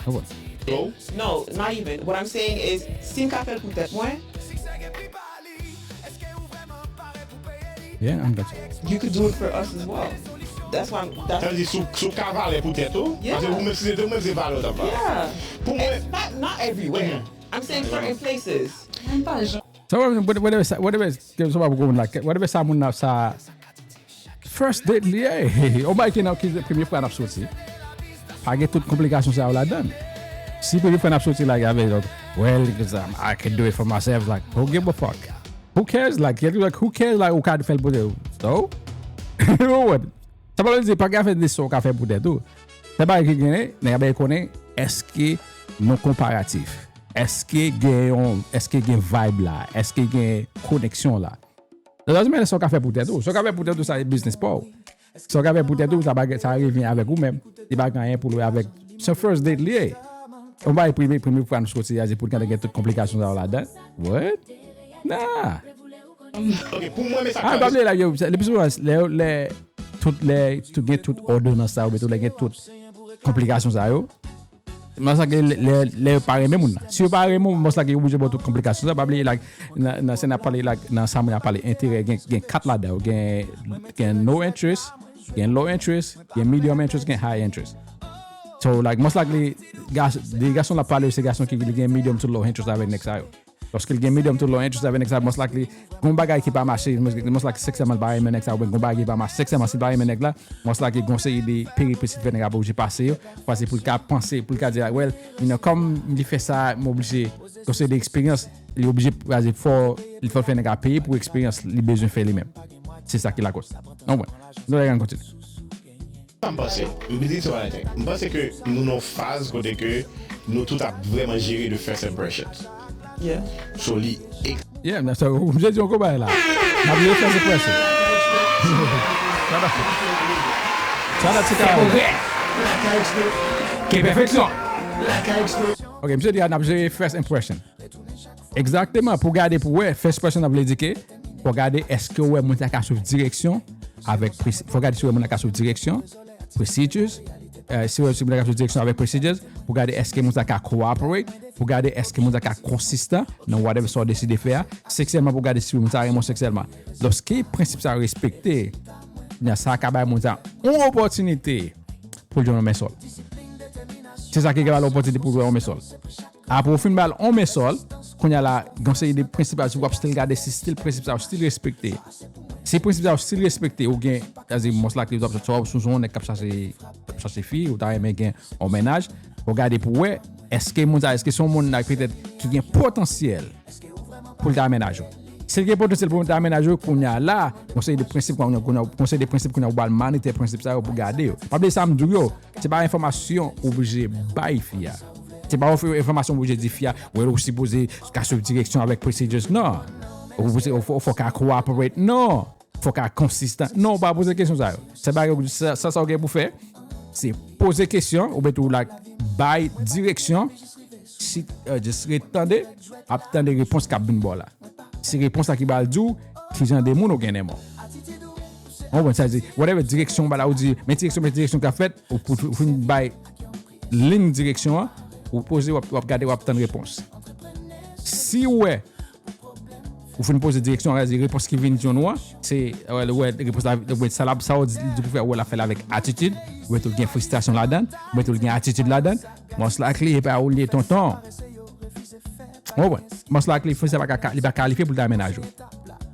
Oh, No, not even. What I'm saying is si m'ka fait peut-être moins. Yeah, I'm got you could do it for us as well. That's why Ça veut dire sous cavale peut-être parce que vous me c'est valeur d'abord. Yeah. Pour moi not everywhere. I'm saying certain places. So whatever so about going like whatever someone now sa first date lié. On va qu'il a qui première fois n'a sorti. Pas que toute complication ça là-dedans. Si première fois n'a sorti like avec well because I can do it for myself like who give a fuck. Who cares like who cares like au cas de faire pour eux. So what? Ça veut dire pas faire des sons qu'a fait pour tout. C'est pas qui gagne, n'a connaît est-ce que non comparatif. Est-ce que gagne vibe là, est-ce que gagne connexion là. Ça veut dire ce qu'a fait pour tout. Ce qu'a fait pour tout ça est business pas. Ce qu'a fait pour tout ça revient avec vous même. Il va gagner pour avec ce first date lié. On va première fois nous sortir pour qu'il y ait toutes complications là-dedans. What? Nah. OK, pour moi mais ça pas là yo, les besoins les toutes ordonnances ça ou toutes complications ça yo. Moi ça que les pareil même si vous pareil moi ça que obligé pour toutes complications ça pas like dans c'est n'a parlé like dans ça on a parlé intérêt gain 4 là-dedans gain no interest, gain low interest, gain medium interest, gain high interest. So like most likely des garçons la parler c'est garçons qui gain medium to low interest avec next ayo. Lorsque le gain medium to low interest avec next most likely gon bagay qui pas marcher most likely sexuellement bail mais next gon bagay pas marcher sexuellement si bail mais next là most likely conseiller des péripéties faire nèg obligé passer pour le penser pour le dire well you know comme il fait ça m'obligé conseiller des expériences il est obligé il faut faire nèg payer pour expérience il besoin faire lui-même. C'est ça qui la cause. Non ouais. Nous allons continuer. Je pense que nous nos phases côté que nous tout a vraiment géré de first impressions. Yeah. So yeah, so je dis encore là. Na bien first impression. Ça c'est perfection. OK, monsieur dit n'a pas first impression. Exactement pour garder pour first impression n'a l'indiquer pour regarder est-ce que ouais mon ta sur direction avec faut regarder sur mon ta sur direction procedures si vous avez une direction avec procedures pour regarder est-ce que mon ta cooperate pour regarder est-ce que mon ta consistant dans whatever soit décidé faire sexuellement pour regarder si mon ta vraiment sexuellement lorsque principe ça respecter il y a ça capable mon ta une opportunité pour le mettre sol c'est ça qui est l'opportunité pour le mettre sol après au final on met sol qu'on y a la conseil des principes si vous still garder si style principe ça still respecter si principe ça still respecter ou gain c'est most likely vous avez sous on est cap chercher fille ou t'as gain en ménage regarder pour ouais est-ce que son monde peut-être qui a potentiel pour le aménager si il y a potentiel pour aménager qu'on y a là conseil des principes qu'on a va maniter principe ça pour garder pas oublier ça me dit yo c'est pas information obligé bail fille. C'est pas offrir information pour dire fia ou aussi poser sur direction avec procedures non faut qu'à coopérer non faut qu'à consistant non pas poser question ça c'est pas ça pour faire c'est poser question ou bien tout like by direction si juste retendez, attendez réponse qu'a bin là. Si réponse là qui va le dire, qui j'en des moun ou gen mort. On va ça dire whatever direction ba là ou dit mais direction qu'a fait ou pour une bail ligne direction ou poser ou regarder ou attendre réponse. Si ouais ou faut poser direction la réponse qui vient de nous c'est ouais réponse ça là ça du coup faire ouais la faire avec attitude ou tu gain frustration là-dedans ou tu gain attitude là-dedans most likely pas ou lié ton temps ouais most likely faut ça pas qualifié pour l'aménagement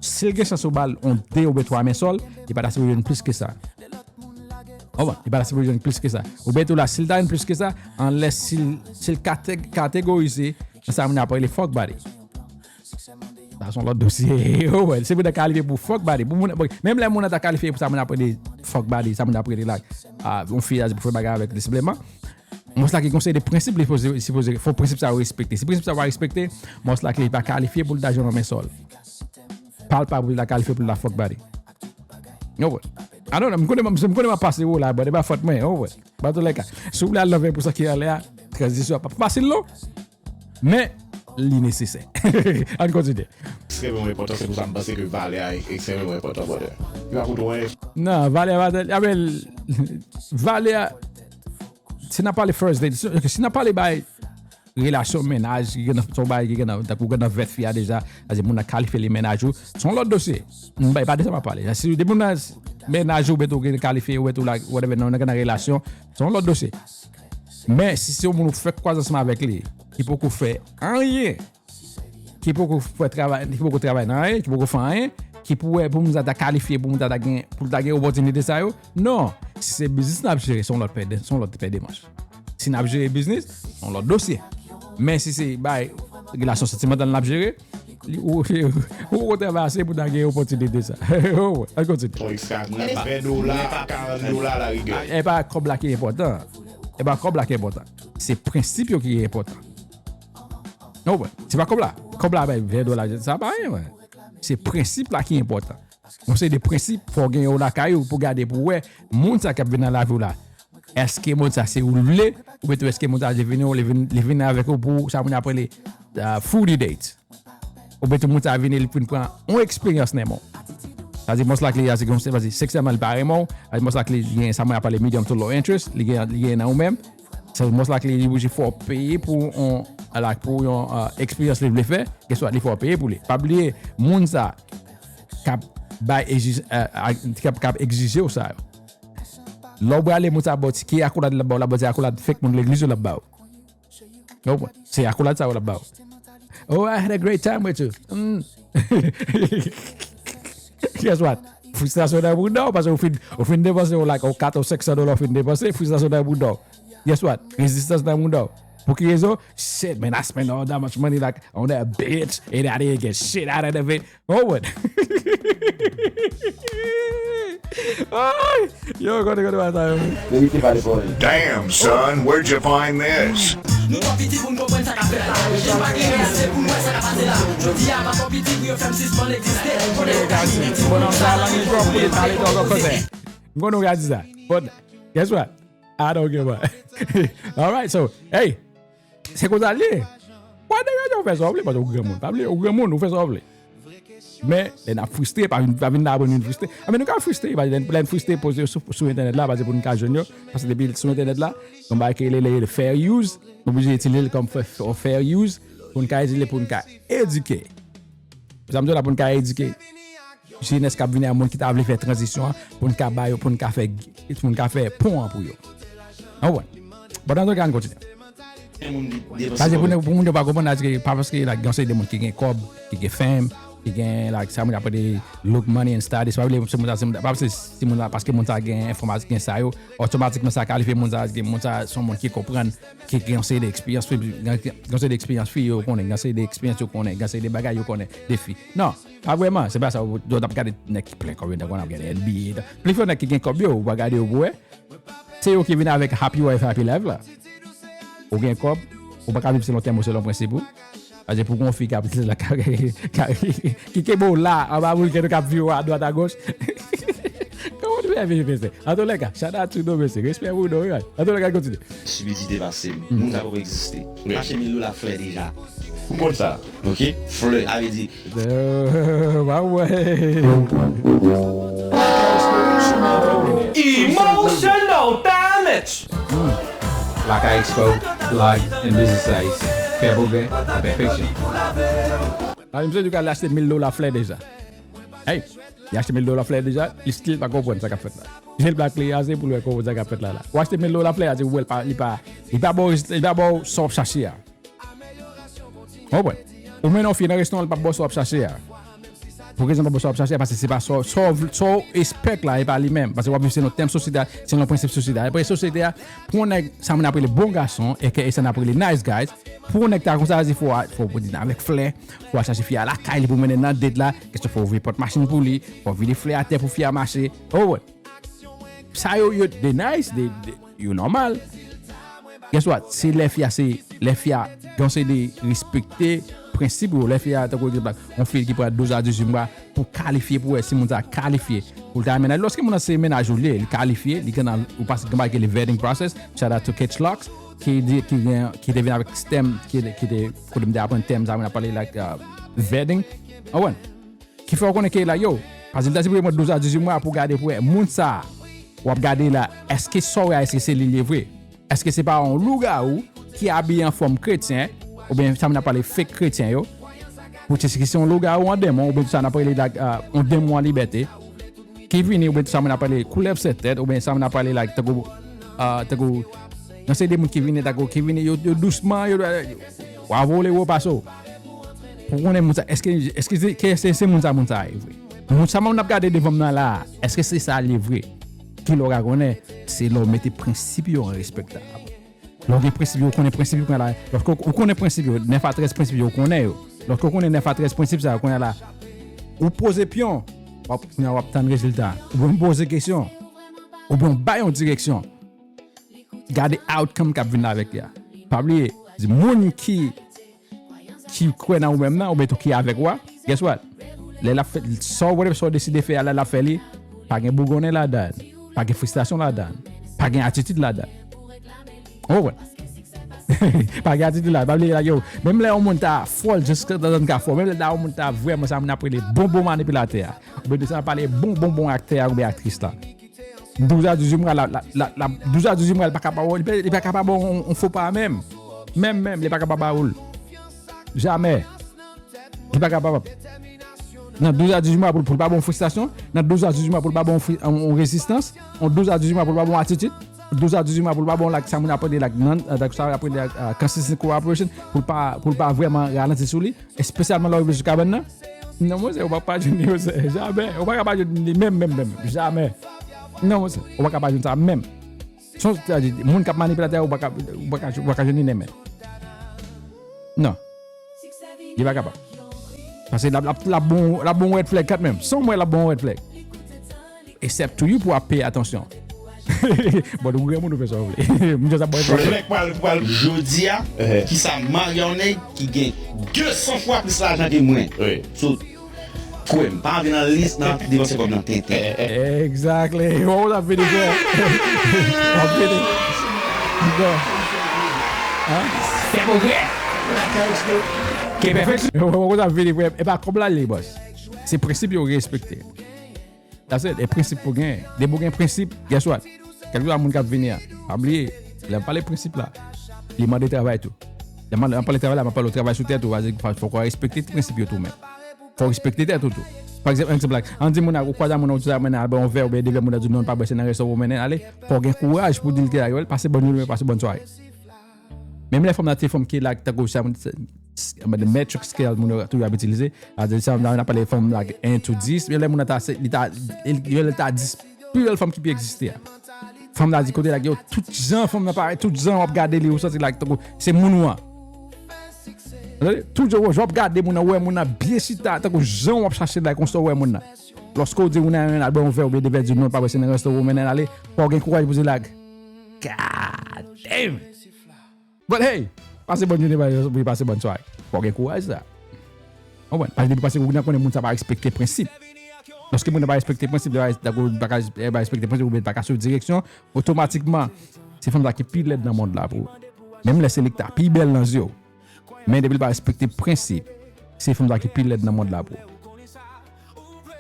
si le gars ça balle on 2 ou 3 mais sol il pas assez plus que ça. Il pas assez plus que ça. Ou bien tout là s'il donne plus que ça on laisse s'il catégoriser ça on appelle les fuck body. Ça sont l'autre dossier. Ouais, c'est pour qualifier pour fuck body. Même les gens qui qualifié pour ça on appelle des fuck body, ça on appelle là on fait pour faire bagarre avec des suppléments. Moi c'est là qui conseille des principes il faut principe ça respecter. Si principe ça va respecter, moi c'est là qui pas qualifié pour l'argent dans mes sol. Parle pas pour la qualifier pour la fuck body. Ouais. Ah non, je connais pas passer où là, mais pas faute mais ouais. Pas tous les cas. Si vous voulez lever pour ça qui est là, transition pas facile là. Mais nécessaire. On continue. C'est vraiment important c'est pour ça parce que Valéa est extrêmement important pour il va coûter. Non, Valéa c'est n'a pas les first date. Si n'a pas les bail relation ménage qui sont bail qui gonna vet fia déjà, c'est mon qualifier les ménages sont l'autre dossier. Pas de ça m'a parler. Si des mon ménage ou beto qualifié ou tout là whatever non dans relation sont l'autre dossier. Mais si on fait quoi ensemble avec lui, il peut faire rien. Qui peut faire travail, qui peut travailler dans rien, qui peut faire rien, qui pourrait pour nous qualifier pour nous gagner pour gagner opportunité ça yo. Non, si c'est business n'a gérer son l'autre perdre manche. Si n'a gérer business, on l'autre dossier. Mais si c'est relation sentimentale n'a gérer ou travailler pour gagner opportunité ça. On continue. $20, $40 la rigueur. Et pas comme là qui est important. C'est principe qui est important. Non ouais, c'est pas comme là $20 ça pas rien ouais. C'est principe là qui est important. On sait des principes faut gagner au Lakayexpo pour garder pour ouais monde ça qui vient dans la vie là. Est-ce que monde ça c'est ou voulez ou bien est-ce que monde ça venir avec vous pour ça on appelle foodie date. Ou bien monde ça venir pour prendre une expérience némo. Ça dit most likely c'est comme ça vas-y sexuellement pareillement, most likely ça on appelle medium to low interest, il y a dans même. C'est most likely il faut payer pour expérience les faire, que soit il faut payer pour les. Pas oublier monde ça cap exiger ça. L'obra les monde ça boti qui accolade là-bas là-bas c'est accolade fake monde l'église là-bas. Non, c'est accolade ça là-bas. Oh, I had a great time with you. Guess what? Frustration d'un boudin parce qu'on fait dépenser like $400 ou $600 fin dépenser frustration d'un boudin. Guess what? Résistance d'un boudin. Pour quelle raison? Shit, man, I spent all that much money like on that bitch and I didn't get shit out of it. Oh, what? Yo, go to my time. Damn, son, where'd you find this? I'm going to realize that. But guess what? I don't give up. All right, so, hey, c'est quoi ça lié? Pourquoi on fait ça? Parce qu'on grand monde. Pas oublier, au grand monde, on fait ça. Mais on a frustré, pas venir là pour nous frustrer. Mais nous sommes frustrés, parce que nous frustrés poser sur internet là, parce que pour nous jeunes, parce que depuis sur internet là, on va créer le fair use, on obligé d'utiliser comme fair use pour nous utiliser pour nous éduquer. Vous avez là pour nous éduquer. Si n'est-ce qu'à venir à monde qui t'a voulu faire transition pour nous bailler pour nous faire pont pour yo. Ah ouais. Bon dans le cas on continue. Parce que pour nous pas comprendre pas parce que là il y a des monde qui gagne cob, qui gagne femme, qui gagne like ça on appelle look money and studies pas parce que monde ça gagne informatique gagne ça yo automatiquement ça qualifie monde ça sont monde qui comprendre qui gagne c'est d'expérience fille yo connaît gagne c'est d'expérience yo connaît gagne c'est des bagages yo connaît des filles. Non, pas vraiment, c'est pas ça doit pas regarder nek plein comme on a regardé NBA. Plus faut nek qui gagne comme yo ou regarder au bout. C'est eux qui viennent avec happy wife happy life là. Ou gagne comme ou pas vivre selon terme selon principe. Parce que pour qu'on fille qui est bon là, on va vous que cap vivre à droite à gauche. Comment tu fais vini pese. A tous les cas, shout out to nous, monsieur. Respect pour nous, right? A tous les cas, continue. Subidité passée, nous avons existé. Marché Milo la fleur déjà. Comme ça. Ok? Fleur avait dit. Bah ouais. Emotional damage. Lakayexpo, live and business size. Pebble Bay, perfection. Ah, monsieur, tu as acheté $1000 fleur déjà. Hey, il a acheté $1000 fleur déjà, il still pas comprendre ça qu'a fait là. J'ai le black player assez pour le comprendre ça qu'a fait là. Ou acheter $1000 fleur, il pas bon sop chercher. Oh ouais. Ou maintenant fin restaurant pas bon sop chercher. Pour raison pas bon sop chercher parce que c'est pas so expect là et pas lui-même parce que c'est notre thème sociétal, c'est notre principe sociétal. Après société pour nèg ça on appelle les bons garçons et que ça on appelle les nice guys. Pour nèg ta comme ça il faut dire avec flair, faut chercher fille à la caille pour mener dans date là, qu'est-ce qu'il faut ouvrir porte machine pour lui, faut vider flair à terre pour faire marcher. Oh ouais. Ça yo des nice, yo normal. Guess what? C'est les filles qui ont de respecter principe ou les filles on fait qui pour 12 à 18 mois pour qualifier pour si mon a qualifié pour terminer lorsque mon a c'est ménage il qualifié il can ou passe comme le vetting process shout out to Catch Locks qui devient avec système qui pour me apprendre thème ça on a parlé like vetting ah ouais qui fait qu'on est là yo parce que il moi 12 à 18 mois pour garder pour moun ça ou regarder là est-ce que ça est-ce que c'est livré. Est-ce que c'est pas un loup-garou qui est habillé en forme chrétien ou bien ça n'a pas les fake chrétiens yo pour c'est que c'est un loup-garou en démon ou bien ça n'a pas les un démon en liberté qui vient ou bien ça n'a pas les coulève cette tête ou bien ça n'a pas les like tago non c'est des gens qui viennent yo doucement yo wa voler ou pas ça pour on est est-ce que c'est mon ça on a regardé devant là est-ce que c'est ça livré qui l'aura connaît c'est leur mettre principe en respectable. Lorsque principe connaît principe là lorsqu'on connaît principe 9 à 13 principe connaît lorsqu'on connaît 9 à 13 principe ça connaît là ou poser pion on va obtenir résultat ou bien poser question ou bien bailler en direction garder outcome qu'a venir avec là pas oublier les monde qui croit dans même là ou bien qui avec moi guess what les la fait so décider faire la faire li pas gain bougonner là-dedans pas de frustration là-dedans, pas de attitude là-dedans. Oh ouais. Pas de attitude là, même là on monte à folle jusqu'à dans un cas fort, même là on monte à vraiment ça on appelle les bonbons manipulateurs. On peut ça parler bon acteur ou actrice là. 12 à 18 mois la 12 à 18 mois il pas capable on faut pas même il pas capable jamais. Il pas capable. Dans 12 à 18 mois pour pas bon frustration, dans 12 à 18 mois pour pas bon résistance, en 12 à 18 mois pour pas bon attitude, 12 à 18 mois pour pas bon like ça on appelle like non ça appelle consistent cooperation pour pas vraiment ralentir sur lui, spécialement là jusqu'à maintenant. Non moi on va pas dire jamais, on va pas dire même jamais. Non moi on va pas dire ça même. Son monde qui manipulateur on va pas dire même. Non. Il va capable. Parce que la bon red flag quand même. Sans moi la bon red flag. Except to you pour payer attention. Bon, nous vraiment nous fait ça. Moi ça bon flag jodi a qui ça marionnette qui gagne 200 fois plus l'argent que moi. So quoi pas dans la liste là dépenser comme dans Tintin. Exactly. On a fait des C'est pour vrai. Qui perfection. On a vu et pas comme là les boss. C'est principe au respecter. C'est des principes pour gagner. Des bons principes, guess what? Quelqu'un monde qui venir. Oublier, il a pas les principes là. Il m'a de travail tout. Il m'a pas le travail là, m'a pas le travail sur terre tout, faut respecter les principes tout même. Faut respecter tout. Par exemple, on dit mon a quoi dans mon ça maintenant on verre ou bien devait mon dit non pas baisser dans restaurant maintenant aller, faut gagner courage pour dire que passer bonne nuit, passer bonne soirée. Même les femmes qui là ta gauche the metric scale mon tu as utilisé à dire ça on a parlé forme like 1 to 10 mais les mon ta 10 plus les femmes qui peut exister femme là dit côté là tout gens femme n'a pas tout gens on regarder les sorti like c'est mon tout je regarder mon ouais mon bien cita ta gens on chercher là comme ça ouais mon lorsqu'on dit on a un album ouvert ou bien devait dire non pas passer dans restaurant maintenant aller pour gagner courage pour dire là god damn but hey passer bonne journée passer bonne soirée pour gagner courage ça on va parce que passer vous connaissez monde ça pas respecter principe lorsque vous n'avez pas respecté le principe, vous n'avez pas respecté le principe, vous n'avez pas sur direction, automatiquement, c'est femme qui pile dans le monde là pour. Même les sélecteurs, pile belle dans eux. Mais depuis pas respecter le principe, c'est femme qui pile dans le monde là pour.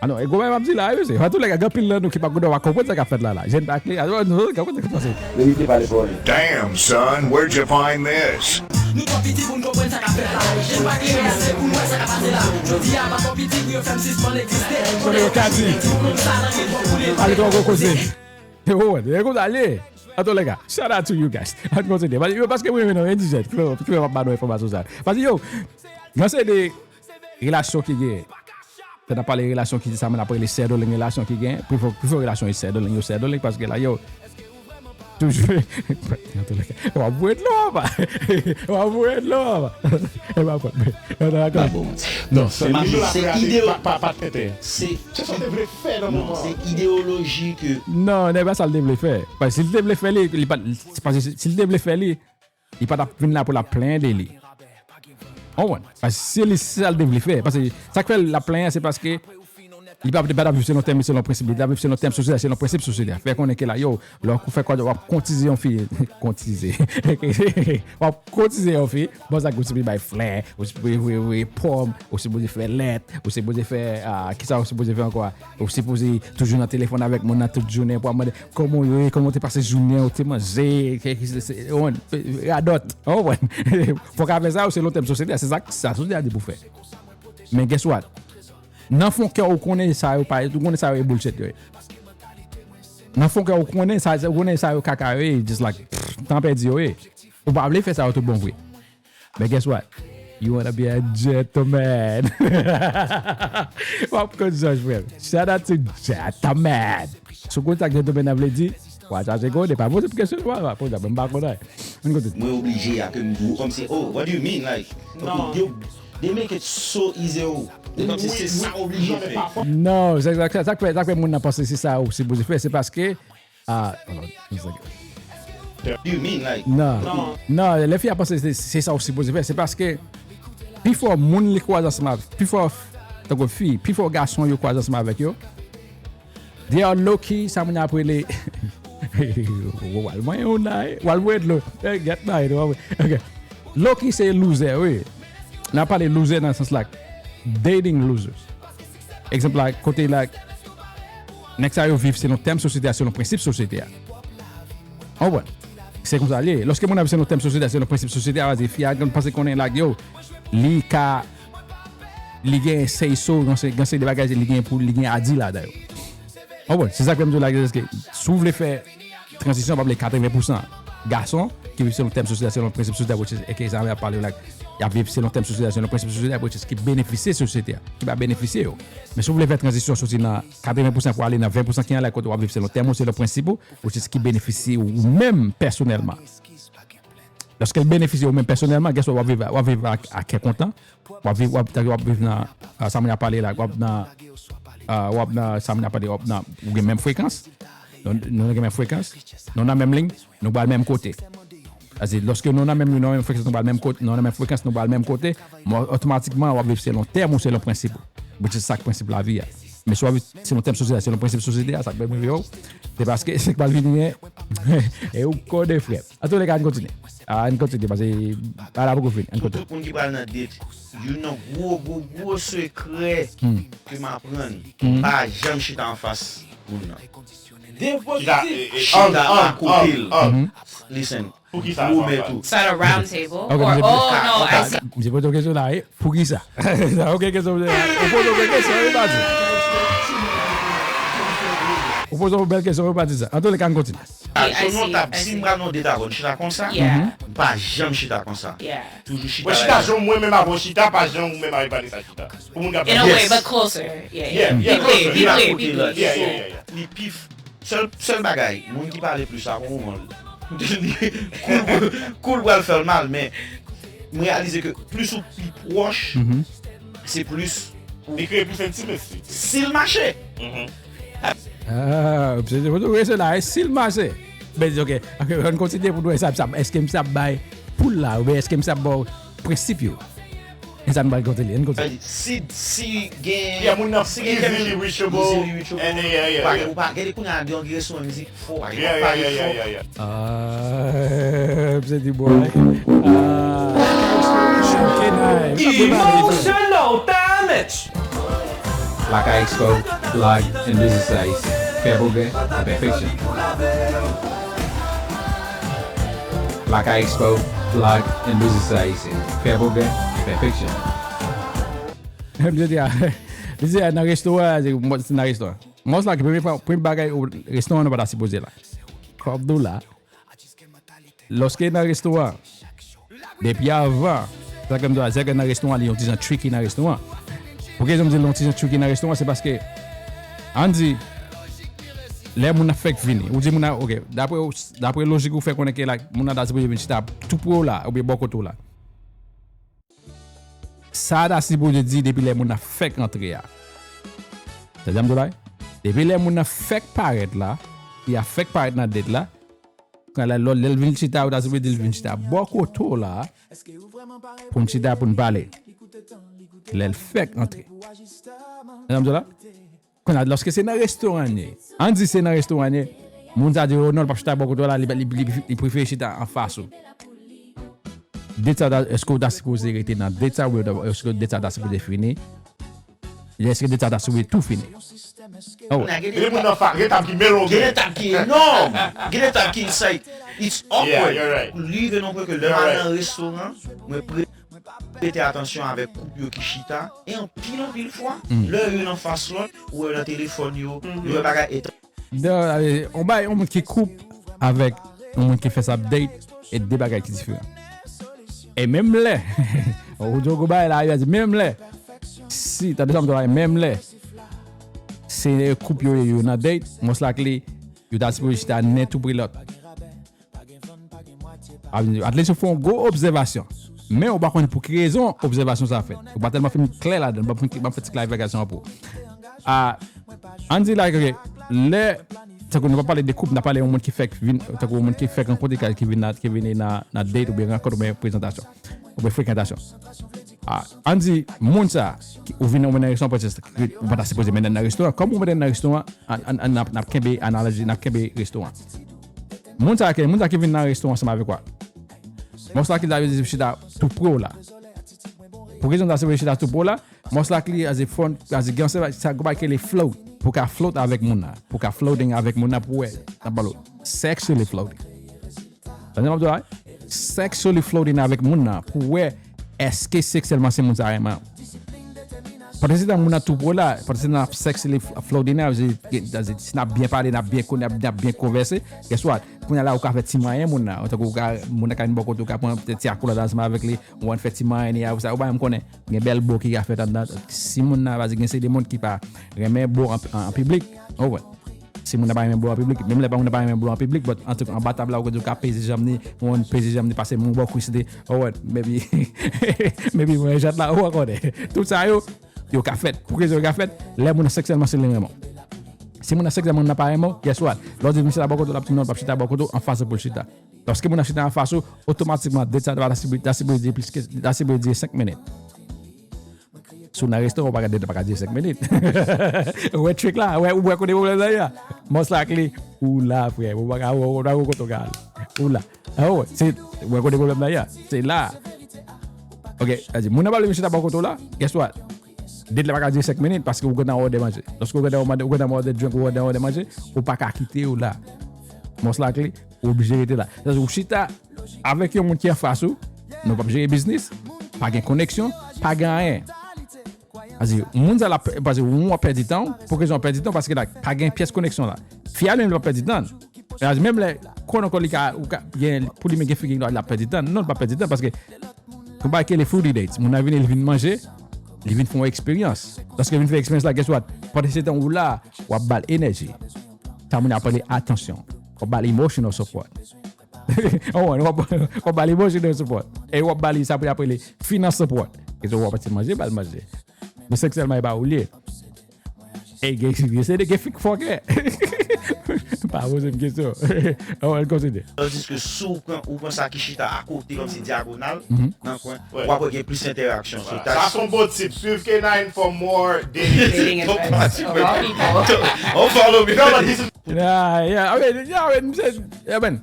Alors, et comment dit là, c'est tous les gars pile là nous qui pas comprendre ça qu'a fait là. J'ai pas clé. Alors, nous Damn, son, where'd you find this? Nous compétit pour nous comprendre ça qu'a fait là. J'ai pas clé, c'est pour nous ça qu'a passé là. Je dis à ma compétit pour faire 6 pour exister. On est au quasi. Allez, on va causer. Écoute, allez. Attends les gars, shout out to you guys. On continue. Parce que oui, non, indigène. Qui va pas nous information ça. Parce que yo, quand c'est des relations qui gagnent. On a parlé de relations qui ça après les serres de relations qui gagnent. Plus relation et serres de parce que là yo toujours on va voir de l'homme. Non, c'est idéologie que non, n'est pas ça le devait faire. Parce que s'il devait faire s'il devait faire il pas venir là pour la plaindre lui. Oh ouais, parce que c'est ça le devait faire parce que ça fait la plainte c'est parce que il pas vivre selon thème selon principe, il vivre selon thème social, selon principe social. Fait qu'on est que là yo, leur fait quoi on va cotiser en fille, cotiser. On va cotiser en fille, bon ça coûte by flair, aussi oui pomme, aussi beau faire lettre, aussi beau faire qui ça aussi beau faire encore, aussi poser toujours dans téléphone avec mon toute journée pour demander comment t'es passé journée, ou t'es mangé, on radot. Oh ouais. Faut qu'avec ça selon thème social, c'est ça société a dit pour faire. Mais guess what? Nan fon que on connaît ça ou pas, tout connaît ça est bullshit yo. Nan fon que on connaît ça ou caca just like tant perdu yo. Ou pas faire ça tout bon vrai. But guess what? You want to be a gentleman. What could judge frère? Shout out to gentleman. So quand gentleman a dit, ouais, ça c'est quoi, pas bon c'est question voilà, pour même pas connaître. Moi obligé à que me comme c'est oh, what do you mean like? Non. They make it so easy. C'est ça obligé faire. Non, c'est exactement ça que mon n'a pensé c'est ça aussi beau faire c'est parce que you mean like non les filles pensé c'est ça aussi beau faire c'est parce que plus fort monde les croise ensemble plus fort donc fille plus fort garçon yo croise ensemble avec yo they are lucky ça m'a appelé les get married okay lucky c'est loser oui n'a pas les losers dans le sens là dating losers. Exemple like côté like next time you vivre selon thème société selon principe société. Oh ouais. C'est comme ça aller. Lorsque mon a selon thème société selon principe société va dire fier quand penser qu'on est like yo li gain say so dans ces des bagages li gain pour li gain a dit là d'ailleurs. Oh ouais, c'est ça que me dit like que s'ouvre les faire transition pas les 80% garçons qui vivent selon thème société selon principe société et que ça va parler like il y a vivre selon thème société selon principe société qui bénéficie société qui va bénéficier mais si vous voulez faire transition sur dans 80% pour aller dans 20% qui est là côté va vivre selon thème selon principe ou c'est ce qui bénéficie ou même personnellement lorsqu'elle bénéficie ou même personnellement qu'est-ce qu'on va vivre à quel content va vivre dans ça m'a parlé là dans ça m'a parlé dans même fréquence nous avons même fréquence nous avons même ligne nous avons le même côté. C'est-à-dire, lorsque nous avons même fréquence, nous avons le même côté, nous avons même fréquence, nous avons le même côté, automatiquement, on va vivre selon terme ou selon principe. C'est ça le principe de la vie. Mais soit selon terme société, selon principe société, ça peut être c'est parce que c'est pas le vie et au corps des frères. À tous les gars, on continue. On continue parce que pas là beaucoup de on continue. Tout le monde qui parle dans date, you know gros secret que m'apprendre. Pas jamais chita en face. Listen. Start a round table. Okay, or, no, I see. J'ai pas de question là, pour qui ça? OK, question. On pose une question, on pose une belle question, on va dire ça. En tout cas, on continue. Si moi non déta on chita comme ça, pas jamais chita comme ça. Toujours chita. Chita moi même avant chita, pas jamais même avec pas ça chita. In a way, but closer. Yeah. Be clear. Les pif seul bagaille, monde qui parle plus ça au moment. Cool va faire mal mais réaliser que plus ou plus proche c'est plus créer plus intime si le marché c'est là si le marché mais OK on continue pour nous ça est-ce que ça bail pour là ou est-ce que ça bon principe Et ça nous va côté ligne côté. Si gen Yeah, moun easily reachable. Ou pas gade pou nan yon son musique fort. Yeah. C'est du boy. Emotional damage. Lakayexpo, Plug and Business Size. Fairbourg à perfection. Lakayexpo, Plug and Business Size. Fairbourg à perfection. Je dis dans le restaurant, dans le restaurant. Moi, c'est la première fois, premier bagage au restaurant, on va pas se poser là. Comme là, lorsque dans le restaurant, depuis avant, c'est comme ça, c'est que dans le restaurant, il y a un petit tricky dans le restaurant. Pourquoi je me dis un petit tricky dans le restaurant, c'est parce que, on dit, les gens ont fait venir. On dit, ok, d'après logique, vous faites qu'on est que là, mon a d'assurer venir tout pour là, ou bien beaucoup tout là. Ça a si beau de dire depuis les gens ont fait rentrer là. C'est-à-dire, depuis les gens ont fait paraître là, il a fait paraître dans la dette là. Quand l'elle vient chita ou d'assurer d'elle vient chita, beaucoup tout là, pour me chita pour me parler. Elle fait rentrer. Lorsque c'est dans un restaurant, on dit c'est dans un restaurant, moun a dit non pas chita beaucoup là, il préfère chita en face. D'état est-ce que vous avez supposé rester dans d'état ou est-ce que d'état est supposé finir? Est-ce que d'état est supposé tout finir? Oh, l'étape qui mélange. L'étape qui est énorme. L'étape qui est it's awkward. Yeah, you're right. Lui de non que le dans un restaurant, me prêter attention avec couple qui chita et en pile fois, le en face l'autre ou le téléphone yo, le bagage est on va on qui coupe avec on qui fait sa date et des bagages qui différents. Et même là, même là, si tu as même là, c'est couple yo na date, most likely you da supposed to net to bring l'autre. At least faut une go observation. Mais on va connaître pour quelle raison observation ça fait. On va tellement faire clair là, on va faire clarification pour. On dit là que les on ne va pas parler de couple, on va parler de monde qui fait rencontre qui vient na date ou bien rencontre ou bien présentation ou bien fréquentation. On dit monde ça qui vient dans un restaurant peut-être on va se poser maintenant dans un restaurant comme on va dans un restaurant n'a kembe analogie n'a kembe restaurant. Monde ça qui vient dans un restaurant ça avec quoi? Moi ça qui da dit chita tout pro là. Pour raison da se chita tout pro là, moi ça qui as a fun as a ganse ça go back les flow. Pour qu'à flotte avec mon na, pour qu'à floating avec mon na pour sexually floating. Sexually floating avec mon na pour est-ce que sexuellement c'est mon ça parce que dans mon na tout pour là, parce que dans sexually floating là, c'est n'a bien parlé, n'a bien conversé. Qu'est-ce soit qu'on a là au café timayen mon na, mon na quand beaucoup tout cas prendre petit accord dans avec les on fait timayen et ça on me connaît. Il y a belle beau qui a fait dans si mon na vas-y c'est des monde qui pas remet beau en public. Oh ouais. Si mon na pas remet beau en public, même les pas on pas remet beau en public, mais en tout cas en bas table là on cas peser jamais, on peser jamais passer mon beau cuisiner. Oh ouais, maybe moi j'ai là ou encore. Tout ça yo ka fait pour que yo ka fait les moun sexuellement c'est vraiment si moun sexuellement n'a pas vraiment guess what lorsque monsieur la beaucoup de la petite non pas chita beaucoup en face pour chita lorsque moun chita en face automatiquement ça va la dire 5 minutes sur un restaurant on pas dire 5 minutes ouais trick là ouais ou quoi des problèmes là most likely ou là frère ou pas ou ko to gal ou là oh c'est ouais quoi des problèmes là c'est là OK vas-y moun pas le chita beaucoup là guess what dès la dire 5 minutes parce que vous avez ordre manger. Lorsque vous avez ordre drink ou ordre manger, ou pas qu'à quitter ou là. Most likely, obligé rester là. C'est vous chita avec un monde qui est en face ou, non pas gérer business, pas de connexion, pas de rien. Vas-y, monde là parce que on perd du temps, pour que j'en perd du temps parce que là pas de pièce connexion là. Fial même pas perd du temps. Même les quand on pour les mecs qui la perd du temps, non pas perd du temps parce que on va que les food dates, mon avis il vient manger. Ils viennent faire une expérience. Lorsque ils viennent faire une expérience là, qu'est-ce que pendant ce temps là, on va l'énergie. Ça m'a appelé attention. On va emotional support. On va emotional support. Et on va ça peut appeler finance support. Et on va pas manger, pas manger. Mais sexuellement il va oublier. Et c'est des qui font que Pas poser une question. On va continuer. Tandis que sous ou prend ça qui chita à côté comme c'est diagonal dans coin, on va avoir plus d'interaction. Ça son bon type. Suivre K9 for more dating. On follow me. Yeah. I mean,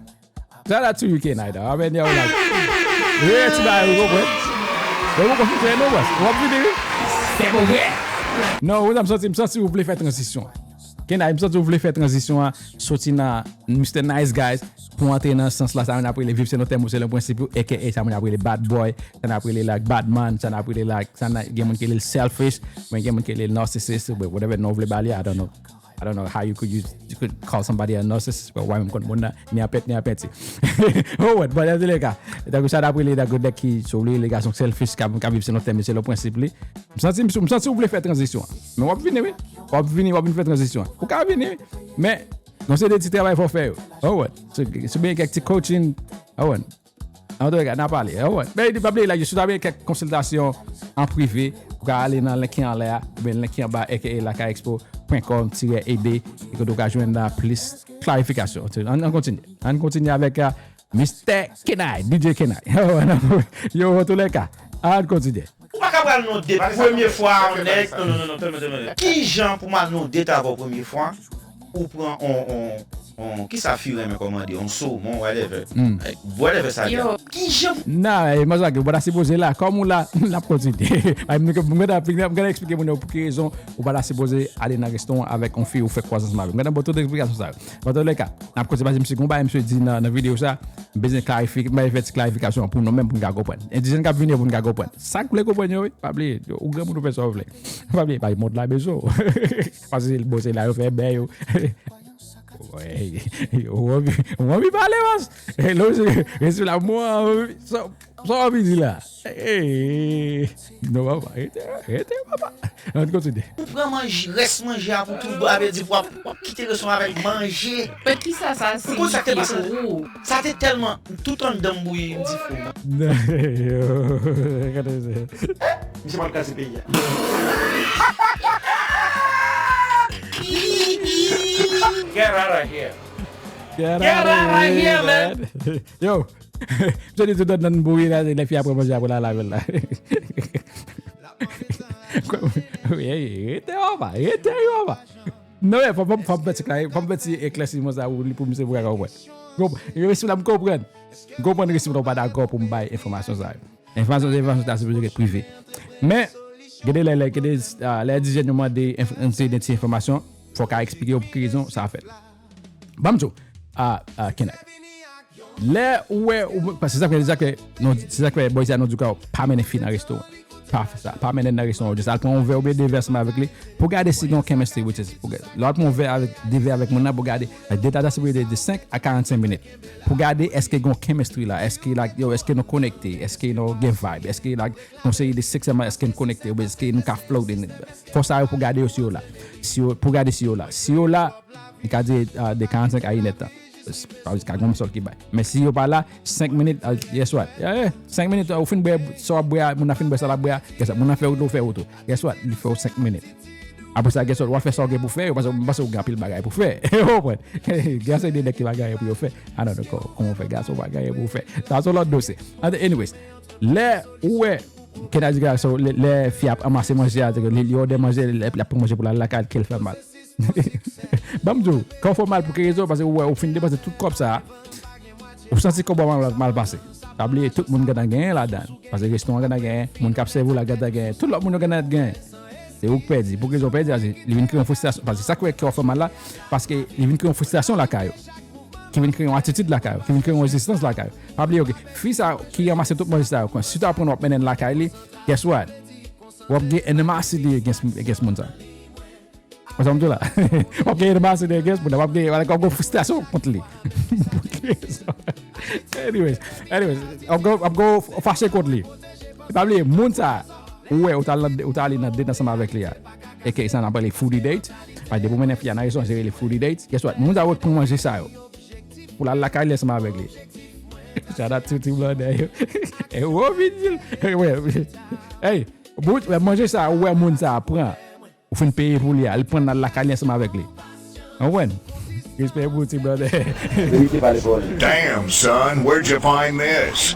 shout out to you, K9. I mean, you're like, where to buy? We go faire no was. What we do? Non, I'm sorti vous voulez faire transition. K9, sorti vous voulez faire transition, sorti dans Mr. Nice Guys pour entrer dans ce sens-là, ça on a pris les vivre c'est notre thème, c'est le principe aka ça on a pris les bad boy, ça on a pris les like bad man, ça on a pris les like ça on a game qui est selfish, mais game qui est narcissist, but whatever no voulez bali, I don't know how you could call somebody a narcissist, but why I'm going ni apet. Oh what, but les gars, donc ça d'après les gars qui sont les gars sont selfish qui vivent c'est notre thème, c'est le principe là. Je sens vous voulez faire transition. Mais on va venir faire transition. Vous pouvez venir mais non c'est des petits travail faut faire. Oh what, c'est bien quelques coaching. Oh what. On doit n'a parler. Oh what. Mais il pas là je suis avec quelques consultations en privé pour aller dans le lien en l'air, ben le lien en bas aka lakayexpo.com/ed et que donc joindre plus clarification. On continue avec Mr. Kenai, DJ Kenai. Yo tous les cas. On continue. Ou pas capable nous dé première fois on est non. Qui Jean pour moi nous dé ta première fois ou prend on qui ça file mais comment dire on saumon whatever. Whatever ça. Qui Jean non, moi ça que voilà c'est posé là comme on l'a continué. Je vais expliquer pour quelle raison on va se poser aller dans restaurant avec une fille ou faire croissance avec. Maintenant pour toute explication ça. Dans tous les cas, n'a pas parce monsieur combat monsieur dit dans la vidéo ça, besoin clarification pour nous même pour nous comprendre. Indigène qui venir pour nous comprendre. Ça que vous comprendre oui, pas oublier. Ou grand monde fait ça vous. Pas oublier, pas monte la besoin. Parce que le boss là fait ben ouais, on va parler mas. Hello, c'est la moi ça va dire là. Non papa, papa. On continue. Vraiment reste manger pour tout avec dire pour quitter le son avec manger. Mais qui ça c'est pourquoi ça t'est passé ça t'est tellement tout en dembouille dit fou. Regardez ça. Je vais pas casser pays. Get out of here. Get out of here, man. Yo. Je dis tout dans le bruit là, les filles après manger après la laver là. Oui, était va. Non, faut petit éclaircissement ça pour me savoir comprendre. Je suis là me comprendre. Comprendre que si vous pas d'accord pour me bailler information ça. Information ça c'est privé. Mais les dizaines de mois d'informations faut qu'à expliquer pour quelle raison ça a fait. Bamjo Kenai. Là ouais parce que c'est ça que boy ça nous du cas pas mener fin dans restaurant. Pas fait ça, pas mener dans restaurant, juste prendre un verre ou des verres avec lui pour garder si non chemistry which is pour l'autre mon verre avec des verres avec mon pour garder la data de 5 à 45 minutes. Pour garder est-ce que gon chemistry là, est-ce que like yo est-ce que nous connecté, est-ce que nous game vibe, est-ce que like conseiller de 6 est-ce que nous connecté ou est-ce que nous ka flow pour ça pour garder aussi là. Pour garder si là il a dit de 45 à 1 heure parce que comme ça qui bail mais si yo pas là 5 minutes guess what 5 minutes au fin boire so boire mon fin boire ça la boire guess what mon faire auto guess what il faut 5 minutes après ça guess what on va faire ça pour faire parce que on grand pile bagaille pour faire guess it des qui bagaille pour faire I don't know comment faire gars bagaille pour faire ça c'est l'autre dossier anyways les ouais qu'est a dit gars so les filles amasser manger les ordre manger la pour manger pour la carte qu'elle fait mal. Bamjo, quand faut mal pour quelle raison parce que ouais au fin de passer tout comme ça. Vous sentez comment mal passé. Oublier tout le monde gagne gain là-dedans parce que restaurant gagne gain, monde cap serveur la gagne gain, tout le monde gagne gain. C'est où perdre pour qu'ils ont perdu ils viennent créer une frustration parce que ça qui fait mal là parce que ils viennent créer une frustration là caillou. Qui viennent créer une attitude là caillou, qui viennent créer une résistance là caillou. Oublier OK, fils ça qui amasse tout monde ça si tu apprends à mener la caillou, guess what? What get animosity against monde ça. Macam tu lah. Okay, the bahasa dia guys, budak okay, kalau kau frustration contre lui. Anyways, I'm go fâché contre lui. Tapi moun ça, ouais, utali na date ensemble avec lui. Et que ça n'appelle les foodie dates. Parce que pour mener fiana ils sont gérer les foodie dates. Guess what? Moun ça va pour manger ça. Pour la caille ensemble avec lui. Shout out to Blood. Eh, ouais, vite. Hey, pour manger ça, ouais, moun ça prend. Ou fin payer pour lui, elle prend la caille ensemble avec lui. Ouais. Respect pour petit brother. Damn, son, where'd you find this?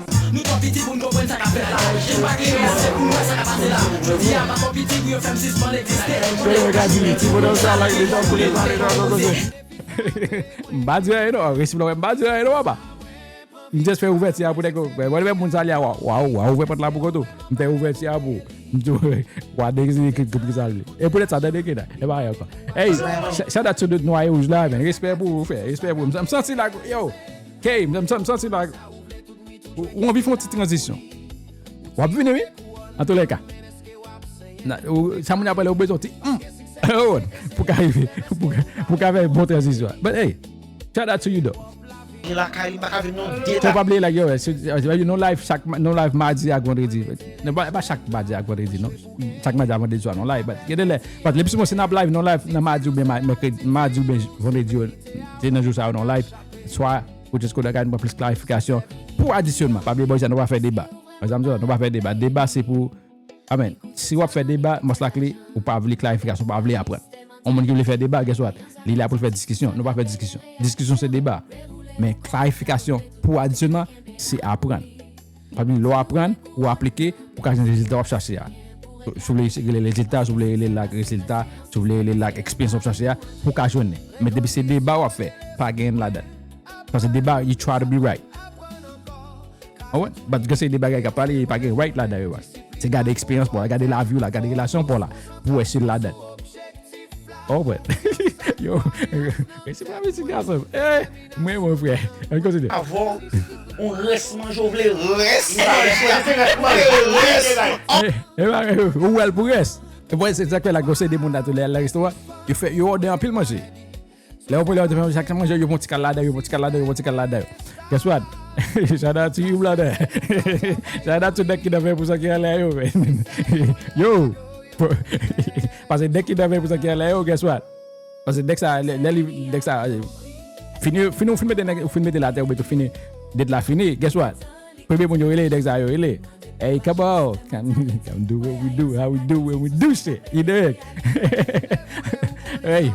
Just fais ouverture pour des go. Voilà mon salia waouh ouvert porte là pour tout. On fait ouverture pour. Wa des que ça. Et peut-être ça donne que là. Et bah quoi. Hey, shout out to the noyé rouge là, man. Respect pour vous faire. Respect pour. Me senti là yo. OK, me senti là. On vit une petite transition. On va venir oui. En tous les cas. Ça m'a appelé au besoin. Pour qu'arriver pour qu'avoir une bonne transition. But hey, shout out to you though. Probably like yo, no live mardi à vendredi. Pas chaque mardi à vendredi, non. Chaque mardi à vendredi non live, but les plus c'est na live non live na mardi ou bien mardi ou bien vendredi, c'est dans jour ça non live. Soit pour juste qu'on regarde plus clarification pour additionnement. Pas oublier ça, on va faire débat. Par exemple, on va faire débat. Débat c'est pour amen. Si on fait débat, most likely ou pas vouloir clarification, pas vouloir apprendre. On monde qui veut faire débat, guess what? Il est là pour faire discussion. On va faire discussion. Discussion c'est débat. Mais clarification pour additionnement, c'est apprendre. Pas bien apprendre ou appliquer pour qu'un résultat on chercher. Sur les résultats, sur les résultats, sur les expériences on chercher pour qu'à joindre. Mais depuis c'est débat on fait, pas gain là-dedans. Parce que débat you try to be right. Oh ouais, parce que c'est des bagages qui parlent pas gain right là-dedans. C'est garder expérience pour garder la vue là, garder relation pour là pour essayer là-dedans. Oh ouais. Yo, c'est pas petit garçon. Moi mon frère, on continue. Avant, on reste manger, on voulait reste manger. Ou elle pour reste. Et voilà, c'est ça que la gosse des monde dans le restaurant. Il fait yo order en pile manger. Là on peut leur faire chaque manger yo petit calade. Guess what? Shout out to you brother. Shout out to the kid of pour ça qui est là yo. Yo. Parce que dès qu'il devait pour ça qu'il allait, guess what? Parce que dès que ça fini filmer de la terre ou fini d'être la fini, guess what? Premier bon il est dès que ça il est. Hey, come on, can do what we do, how we do when we do shit. You dig? Hey,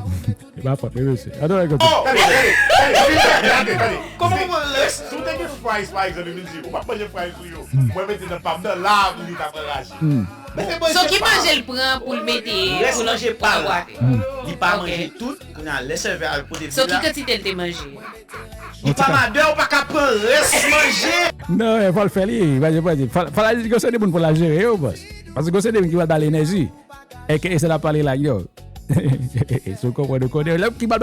va pas faire ça. Attends, comment on laisse tout est que fries par exemple musique. On va pas manger fries pour yo. Moi mettre dans pas de là, il t'a relâché. So qui mange le prend pour le mettre pour manger pas. Il pas manger tout, on a laissé vers pour des. So qui quantité de manger? Il pas madeur pas capable reste manger. Non, il faut le faire il va pas dire que c'est des bonnes pour la gérer boss. Parce que c'est des qui va dans l'énergie. Et que ça la parler là yo. So comprendre de là qui va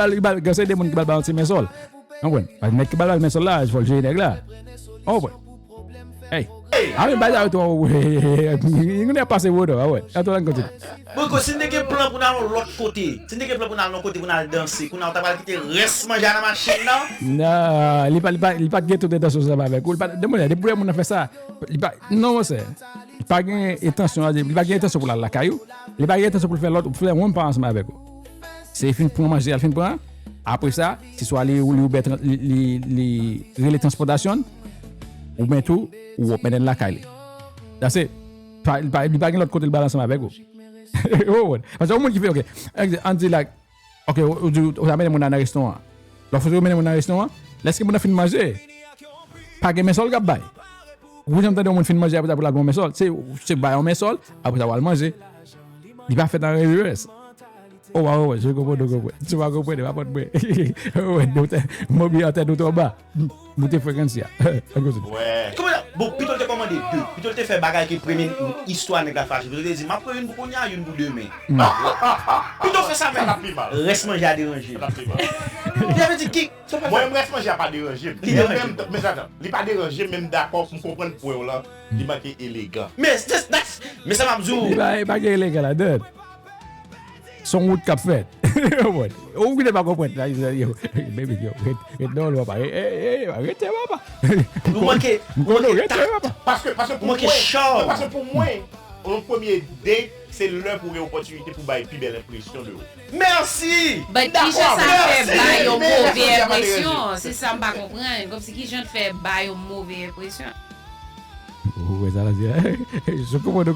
c'est des bonnes qui va balancer mes sols. On voit. Parce que qui va balancer mes sols là, il faut le gérer là. Oh ouais. Hey. Ami baza to il n'est pas passé wodo ouais attends continue bon si n'est que plan pour dans l'autre côté si n'est que plan pour dans l'autre côté pour aller danser pour on t'a pas quitter reste manger dans la machine là non il pas tout dans ça avec il pas demander des problèmes on fait ça il pas non c'est il pas gain intention il pas gain intention pour la caillou il pas gain intention pour faire l'autre pour faire on pas ensemble avec c'est fin pour manger il fin prend après ça si soit aller ou les transportation ou bien tout ou mettre la caille. That's it. Il pas l'autre côté le balance avec vous. Oh, parce que au monde qui fait OK. On dit like OK, on amène mon dans un restaurant. L'offre de mener mon dans un restaurant, laisse que mon fin manger. Pas que mes sol gab bail. Vous entendez mon fin manger après la bon mes sol, c'est bail en mes sol après ça va manger. Il va faire dans reverse. Oh wow, je comprends. Tu vas comprendre, va pas de bruit. Ouais, mobile en tête d'auto bas. Monter fréquence. Ouais. Comment bon, plutôt te commander deux. Plutôt te faire bagarre qui première histoire nèg la fâche. Je te dis m'a prendre une pour konya, une pour demain. Plutôt faire ça même. Reste manger à déranger. Il avait dit qui moi reste manger à pas déranger. Même mais attends, il pas déranger même d'accord pour comprendre pour là, il marqué élégant. Mais ça m'a dit il pas élégant là-dedans. Son route cap fait. On ne pas comprendre là, yo, baby yo, non le pas. Arrêtez papa. Vous manquez. Parce que pour moi parce que pour moi, en premier date, c'est l'heure pour une opportunité pour bailler plus belle impression de vous. Merci. Mais qui ça fait bailler une mauvaise impression, c'est ça me pas comprendre, comme si qui gens fait bailler une mauvaise impression. Ouais, ça là je comprends, je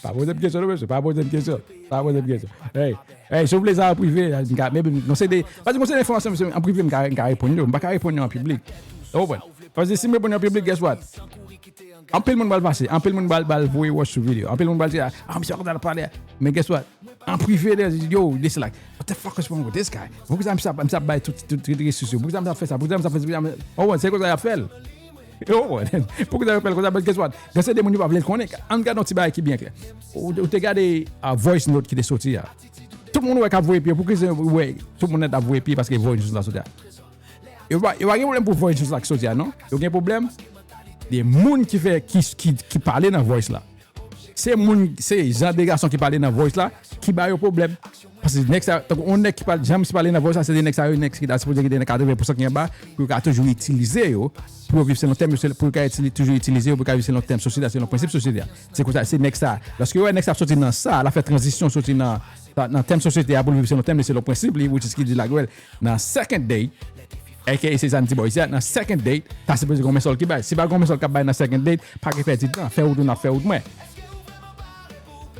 pas poser de question, monsieur, pas poser de question. Hey, si vous voulez ça en privé, mais c'est des parce que c'est des informations monsieur en privé, me répondre, pas répondre en public. Parce que si me répondre en public, guess what? En pile monde va passer, en pile monde va voir watch sur vidéo. En pile monde va dire monsieur on va parler. Mais guess what? En privé, yo, this like what the fuck is wrong with this guy? Pourquoi ça me bail tout réseaux sociaux? Pourquoi ça fait ça? Pourquoi ça fait ça? Oh, c'est quoi ça a fait? Oh, pourquoi ça appelle comme ça? Parce que guess what? Quand c'est des gens qui veulent connaître, on regarde un petit bail qui bien clair. Ou tu regardes un voice note qui est sorti là. Tout le monde va voir puis pourquoi tout le monde est à voir puis parce que voice note là sorti. Il y a un problème pour voice note là sorti non? Il y a un problème des gens qui parlent dans voice là. C'est gens des garçons qui parlent dans voice là qui ba un problème parce que next on est qui parle jamais parler dans voice là c'est des next qui supposé qu'il y a 80% qui est bas pour toujours utiliser yo pour vivre selon thème pour toujours utiliser pour vivre selon thème société selon principe société c'est comme ça c'est next ça parce que ouais next ça sorti dans ça la fait transition sorti dans thème société pour vivre selon thème selon principe which is qui dit la gueule dans second date aka c'est anti boy c'est dans second date ça c'est supposé qu'on met sol qui bail si pas qu'on met sol qui bail dans second date pas que fait temps faire ou non faire ou moins.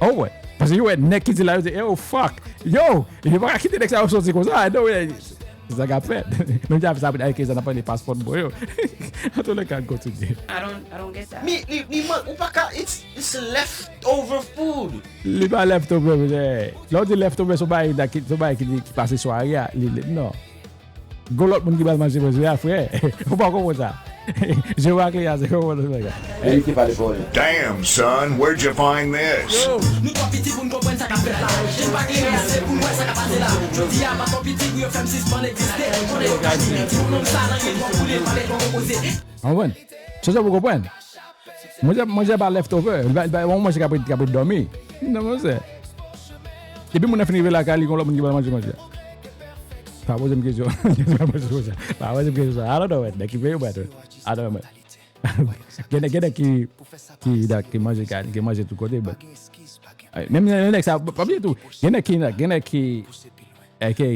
Oh ouais, parce que yo nek qui dit là, oh fuck, yo, il va quitter l'ex à sortir comme ça, non c'est ça qu'a fait. Même ça avec ça n'a pas les passeports boy. En tout cas continue. I don't get that. Mais ou pas it's leftover food. Les pas leftover, l'autre leftover so bail qui passer soirée non. Go l'autre monde qui va manger monsieur frère. Faut pas comprendre ça. Je vois que c'est comment ça. Damn, son, where'd you find this? Ah ouais. Ça vous comprenez? Moi j'ai pas leftover. Moi j'ai capable de dormir. Non c'est. Et puis mon a fini la cali, on l'a qui va manger. Pas poser une question. Pas poser une question. I don't know it. Like very better. I don't know. Gena qui mange tout côté. Même ça pas bien tout. Gena qui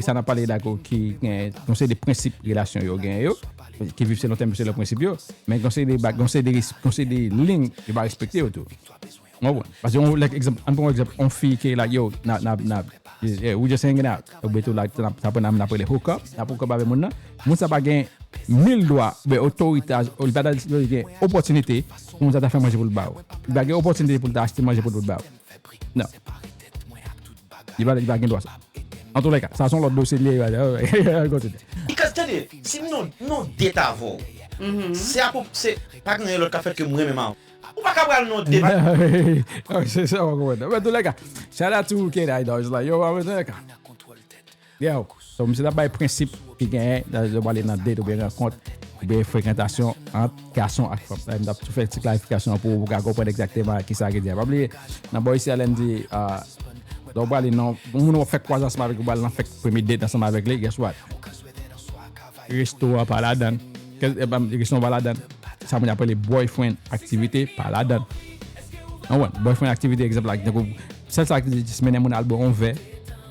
ça n'a pas les d'accord qui conseil des principes relation yo gain yo qui vivent selon thème selon principe yo mais conseil des lignes qui va respecter tout. Parce que on exemple on fille qui là yo we just hanging out beto like ça pas n'a pas les hook up n'a pas avec mon ça pas gain 1000 doigts mais autorité il va donner opportunité pour ça faire manger pour le bar il va gagner opportunité pour acheter manger pour le bar non il va gagner droit ça en tous les cas ça sont l'autre dossier lié because tenez si non détavo c'est pas que l'autre fait que moi même ou pas capable non débat c'est ça on comprend mais tous les cas shout out to Kid Idols like yo I was like yo so monsieur d'abord principe qui gagne de aller dans date ou bien rencontre ou bien fréquentation entre garçon et femme on a tout fait une clarification pour comprendre exactement qui ça veut dire pas oublier dans boy ici elle dit donc aller non on fait croisance avec on aller fait premier date ensemble avec lui guess what resto pas là-dedans resto pas là-dedans ça me appelle les boyfriend activité pas là-dedans. Ah ouais, boyfriend activité exemple like c'est ça qui se mène mon album on verre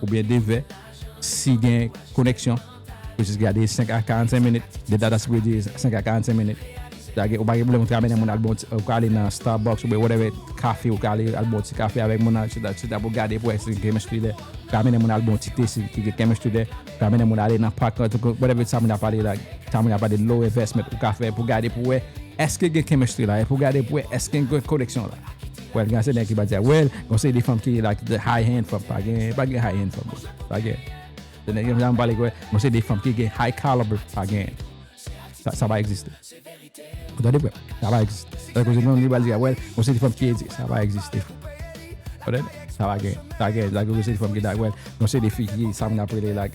ou bien deux verres si gain connexion pour juste garder 5 à 45 minutes de data speed 5 à 45 minutes d'ailleurs ou pas problème de ramener mon album ou aller dans Starbucks ou whatever café ou aller album petit café avec mon c'est pour garder pour essayer chemistry là ramener mon album petit thé qui chemistry là ramener mon aller dans parc whatever ça me parler là ça me parler de low investment ou café pour garder pour est-ce que il y a chemistry là pour garder pour est-ce qu'il y a une connexion là well gars c'est qui va dire well on sait des femmes qui like the high hand femme pas high hand femme pas gain donc il va parler quoi on sait des femmes qui ont high caliber pas gain ça va exister vous entendez ça va exister donc je me dis dire well on sait des femmes qui ça va exister ça va gain like on sait des femmes qui well on sait des filles qui ça me appelle like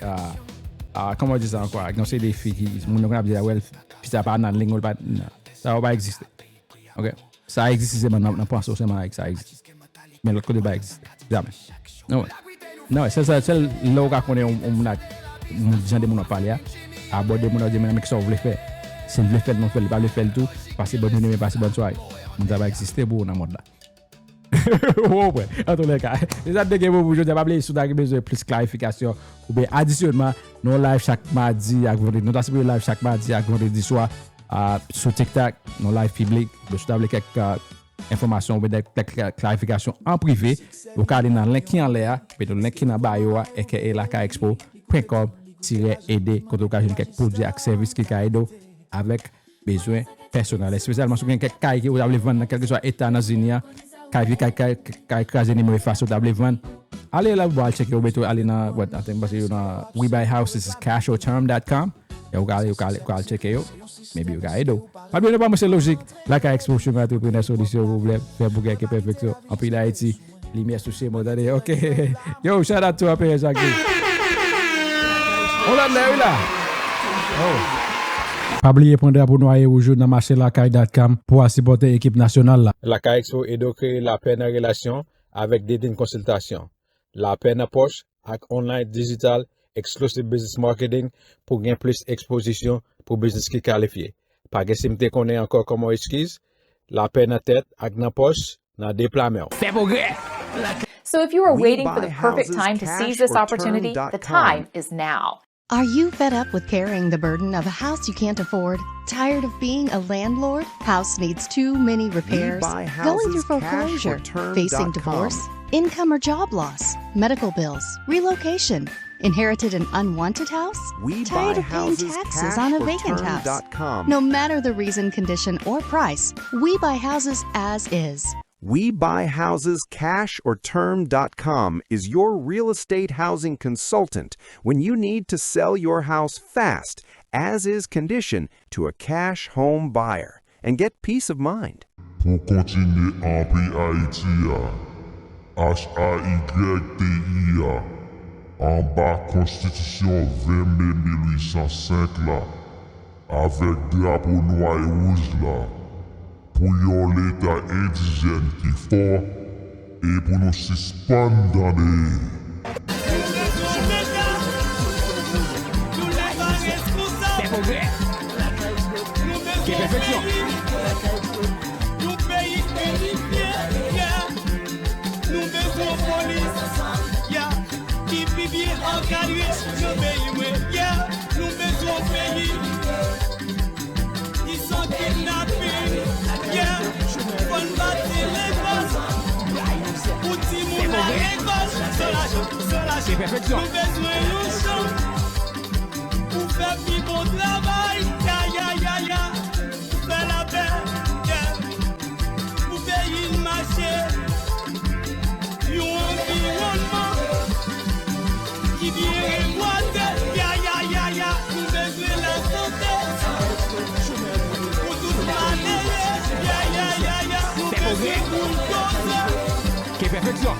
comment dire ça encore on sait des filles qui mon on dire well puis ça pas dans ligne pas ça va pas exister OK ça existe c'est maintenant on pense seulement avec ça existe mais l'autre côté pas existe jamais non c'est là où on connaît on a gens de mon parler aborder mon dire mais que ça vous voulez faire si vous voulez faire non pas le faire tout passer bonne nuit passer bonne soirée ça va exister pour dans mode là ouais en tous les cas c'est ça que vous je pas oublier sous besoin plus clarification ou bien additionnement nos live chaque mardi à vendredi nous avons live chaque mardi à vendredi soir Sur TikTok, nos live public, je suis avec quelques informations ou des clarifications en privé. Vous pouvez aller dans le lien qui est en l'air, puis le lien qui est en bio, et que est lakayexpo.com/aider quand vous avez quelques produits et services qui aident avec besoin personnel. Spécialement sur quelques cas qui vous avez vendre dans quelque soit état dans Zinia, cas écraser numéro face vous avez vendre. Allez là vous allez checker ou bien aller dans webuyhouses.cashorterm.com. Et vous allez checker yo. Maybe you guys do. Pas bien pas c'est logique. Lakayexpo chemin entrepreneur solution vous voulez faire pour gagner perfection. En pays d'Haïti, lumière sous chez moi. OK. Yo, shout out to après Jacques. On l'a là. Oh. Pas oublier prendre pour noyer au jour dans marché lakay.com pour supporter l'équipe nationale là. Lakayexpo est de créer la paix en relation avec des consultations. La paix en poche avec online digital exclusive business marketing pour gagner plus exposition pour business qui qualifié. Pas que si m'te connaît encore comment esquisse, la peine en tête avec dans poche dans déploiement. So if you are waiting for the perfect time to seize this opportunity, the time is now. Are you fed up with carrying the burden of a house you can't afford? Tired of being a landlord? House needs too many repairs? Going through foreclosure? Facing divorce? Income or job loss? Medical bills? Relocation? Inherited an unwanted house? Tired of paying taxes on a vacant house? No matter the reason, condition, or price, we buy houses as is. WeBuyHousesCashOrTerm.com is your real estate housing consultant when you need to sell your house fast, as is condition, to a cash home buyer and get peace of mind. Pour continuer en pays Haïti, HAYTIA, en bas Constitution 20 mai 1805 là, avec drapeau noir et rouge là. Pour yon l'État indigène qui fort et pour nous suspendre dans des... Nous pays unifié, nous besoin police, qui vit bien encadré, nos pays, nous besoin pays qui sont kidnappés. Bonne bâtir les gosses, pour Timouna les gosses, nous besoin de chance, pour faire vivre bon travail, pour faire la paix, pour payer le marché, un environnement qui vient reboiser, nous besoin de la santé, pour toute l'année. Quelle perfection!